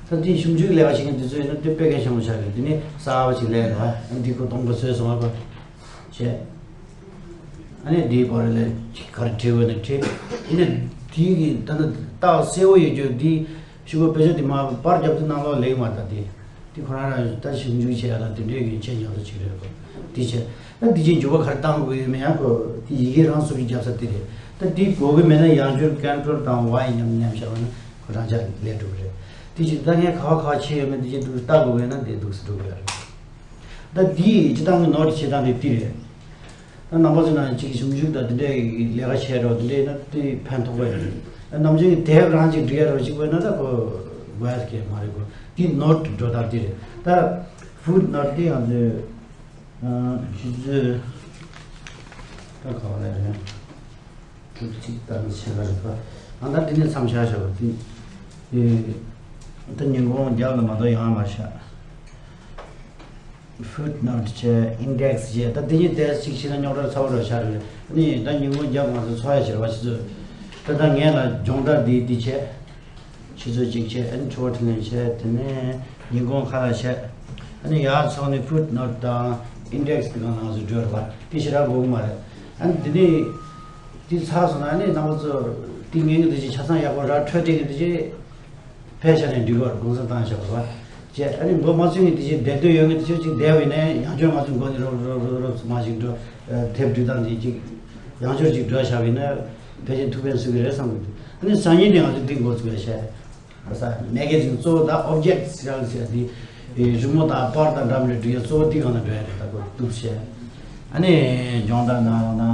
ད་འདི་ཞིབ་འཇུག་ལས་ཀ་བྱེད་མཁན་དེ་ཚོ་ཡིན་ན་དེ་དཔེ་གལ་ཆེན་པོ་ཆགས་ཀྱི་རེད། འདི་ནི་གསར་པ་ཅིག་སླེབས་འདུག་ཨ་འདི་ཁོ་སྟོང་པ་བཟོས་སོང་བ་བྱས། ཨ་ནི་འདིའི་བར་ལ་ག་རེ་བྲིས་དགོས་ན་བྲིས། ཡིན་ན་འདི་གི་ད་ནི་རྟགས་གསལ་བོ་ཡོད་རྒྱུ་འདི་ཤུ་གུ་དཔེ་ཆ་དེ་མ་པར་རྒྱབ་དུས་ནང་ལོགས་ལེགས་མ་ད་དེ། དེ་ཁོ་རང་རང་ད་ཞིབ་འཇུག་བྱེད་ཡ་ལ་དེ་འདྲའི་གི་མཆན་རྒྱབ་ས་ཅིག་རེད་གོ། དེ་བྱས་ད་འདི་ཅིག་འགྱུར་བ་ག་རེ་བཏང་དགོས་ཡོད་མེད་ཡང་ཁོ་དེ་ཡི་གེ་རང་སོ་སོས་རྒྱབ་ས་དེ་རེད། ད་འདི་དགོས་གི་མེད་ན་ཡང་བསྐྱར་ཀོན་ཊོལ་དང་ཝའེ་མཉམ་མཉམ་བཞག་པ་ན་ཁོ་རང་ཅག་ལས་འགྲོ་གི་རེད། དེ་ཅིག་ད་ངས་ག་བ་ག་བ་བྱས་ཡོད་མེད་དེ་ཅིག་འདུག་ལྟ་དགོས་ཡོད་ན་དེ་འདུག་སེ་འགྲོ་གི་ཡོད་རེད། ད་འདི་སྤྱིར་བཏང་གི་ནོར་བྱེད་སྟངས་དེ་འདི་རེད། ད་རྣམ་པ་ཚོ་ནང་གཅིག་ཞིབ་འཇུག་དང་དེ་འདྲའི་ལས་ཀ་བྱས་རོགས་དེ་འདྲའི་ན་དེ་ཕན་ཐོགས་པ་ཡིན། ནམ་རྒྱུན་གྱི་དེབ་རང་གཅིག་འབྲི་ཡ་རོགས་གཅིག་པ་ཡིན་ན་ད་ཁོ་དགོས་ཡ་གལ་མ་རེད་གོ། དེ་ནོར་འགྲོ་སྟངས་དེ་རེད། ད་ཕུཊ་ནོཊ་དེ་ང་ཚོས་ཨ་ཆུ་ཚོད་ད་ག་བ་ལས་རེད། དྲུག་གཅིག་ད་ནི་ཆེ་ག་རེད་པ། ཨ་ད་དེ་ནས་མཚམས་བཞག་བཞག་པ་དེ། ད་ཉིན་གུང་རྒྱབ་ལ་མ་གཏོགས་ཡོང་བ་མ་བཞག་ཕུཊ་ནོཊ་བྱས། ཨིན་ཌེག་སི་བྱས། ད་དེ་གཉིས་དེ་གཅིག་བྱས་ན་རྙོག་དྲ་ཚ་བོ་ར་ཤར་རེད། ཨ་ནི་ད་ཉིན་གུང་རྒྱབ་ང་ཚོ་འཚོ་ཡ་བྱེད་པ་ཆུ་ཚོད། ད་ད་ངས་ལ་སྦྱོང་བརྡར་འདི་འདི་བྱས། ཆུ་ཚོད་གཅིག་བྱས། ཨ་ནི་ཆུ་བ་འཕྲིན་ལས་བྱས། དེ་ནས་ཉིན་གུང་ཁ་ལག་བྱས། ཨ་ནི་ཡར་སོང་ནས་ཕུཊ་ནོཊ་དང་ཨིན་ཌེག་སི་དེ་ག་ང་ཚོ་འགྲོ་རེད་པ། དེ་ཞེ་དྲག་དགོས་ཀྱི་མ་རེད། ཨ་ནི་དེ་ནས་དེ་ཚར་སོང་ན་ཨ་ནི་རྣམ་པ་ཚོ་དེ་ངེད་ཀྱི་དེ་ཅིག་ཆ་ཚང་ཡག་པོ་ར་འཕྲོད་བསྟེན་གྱི་དེ་ཅིག་ཕལ་ཆེར་ནས་འགྲིག་གི་རེད། དགོངས་སེལ་བཏང་བཞག་པ་རེད་པ། ཅེས་ཨ་ནི་མགོ་མ་ཚོས་ངེས་དེ་ཅིག་བསྡད་འདོད་ཡོད་ངེས་དེ་ཅིག་ཅིག་བསྡད་པ་ཡིན་ནའི་ཡང་བསྐྱར་ང་ཚོའི་མགོ་ནས་རོབ་རོབ་རོབ་རོབ་མ་ཞིག་འགྲོ། དེབ་འབྲི་སྟངས་དེ་ཅིག་ཡང་བསྐྱར་ཅིག་འགྲོ་བཞག་པ་ཡིན་ན་ཕལ་ཆེར་ཐུགས་ཕན་གསོས་ཀྱི་རེད་བསམ་གྱི་འདུག་ཨ་ནི་སང་ཉིན་ནས་ང་ཚོས་འདི་འགོ་ཚུགས་ཡ་བྱས། ས་མེ་ག་ཛིན་གཙོ་བོ་ད་ཨོབ་ཇེག་ཊི་ཟེར་ཡག་ཟེར་ཡ་དེ། རི་མོ་དང་པར་དང་འདྲ་མི་འདྲ་འབྲི་ཡ་གཙོ་བོ་དེ་གང་ལ་འགྲོ་ཡ་རེད། ད་གོ་འདུག་བྱས། ཨ་ནི་སྦྱོང་བརྡར་གནང་རོགས་གནང་།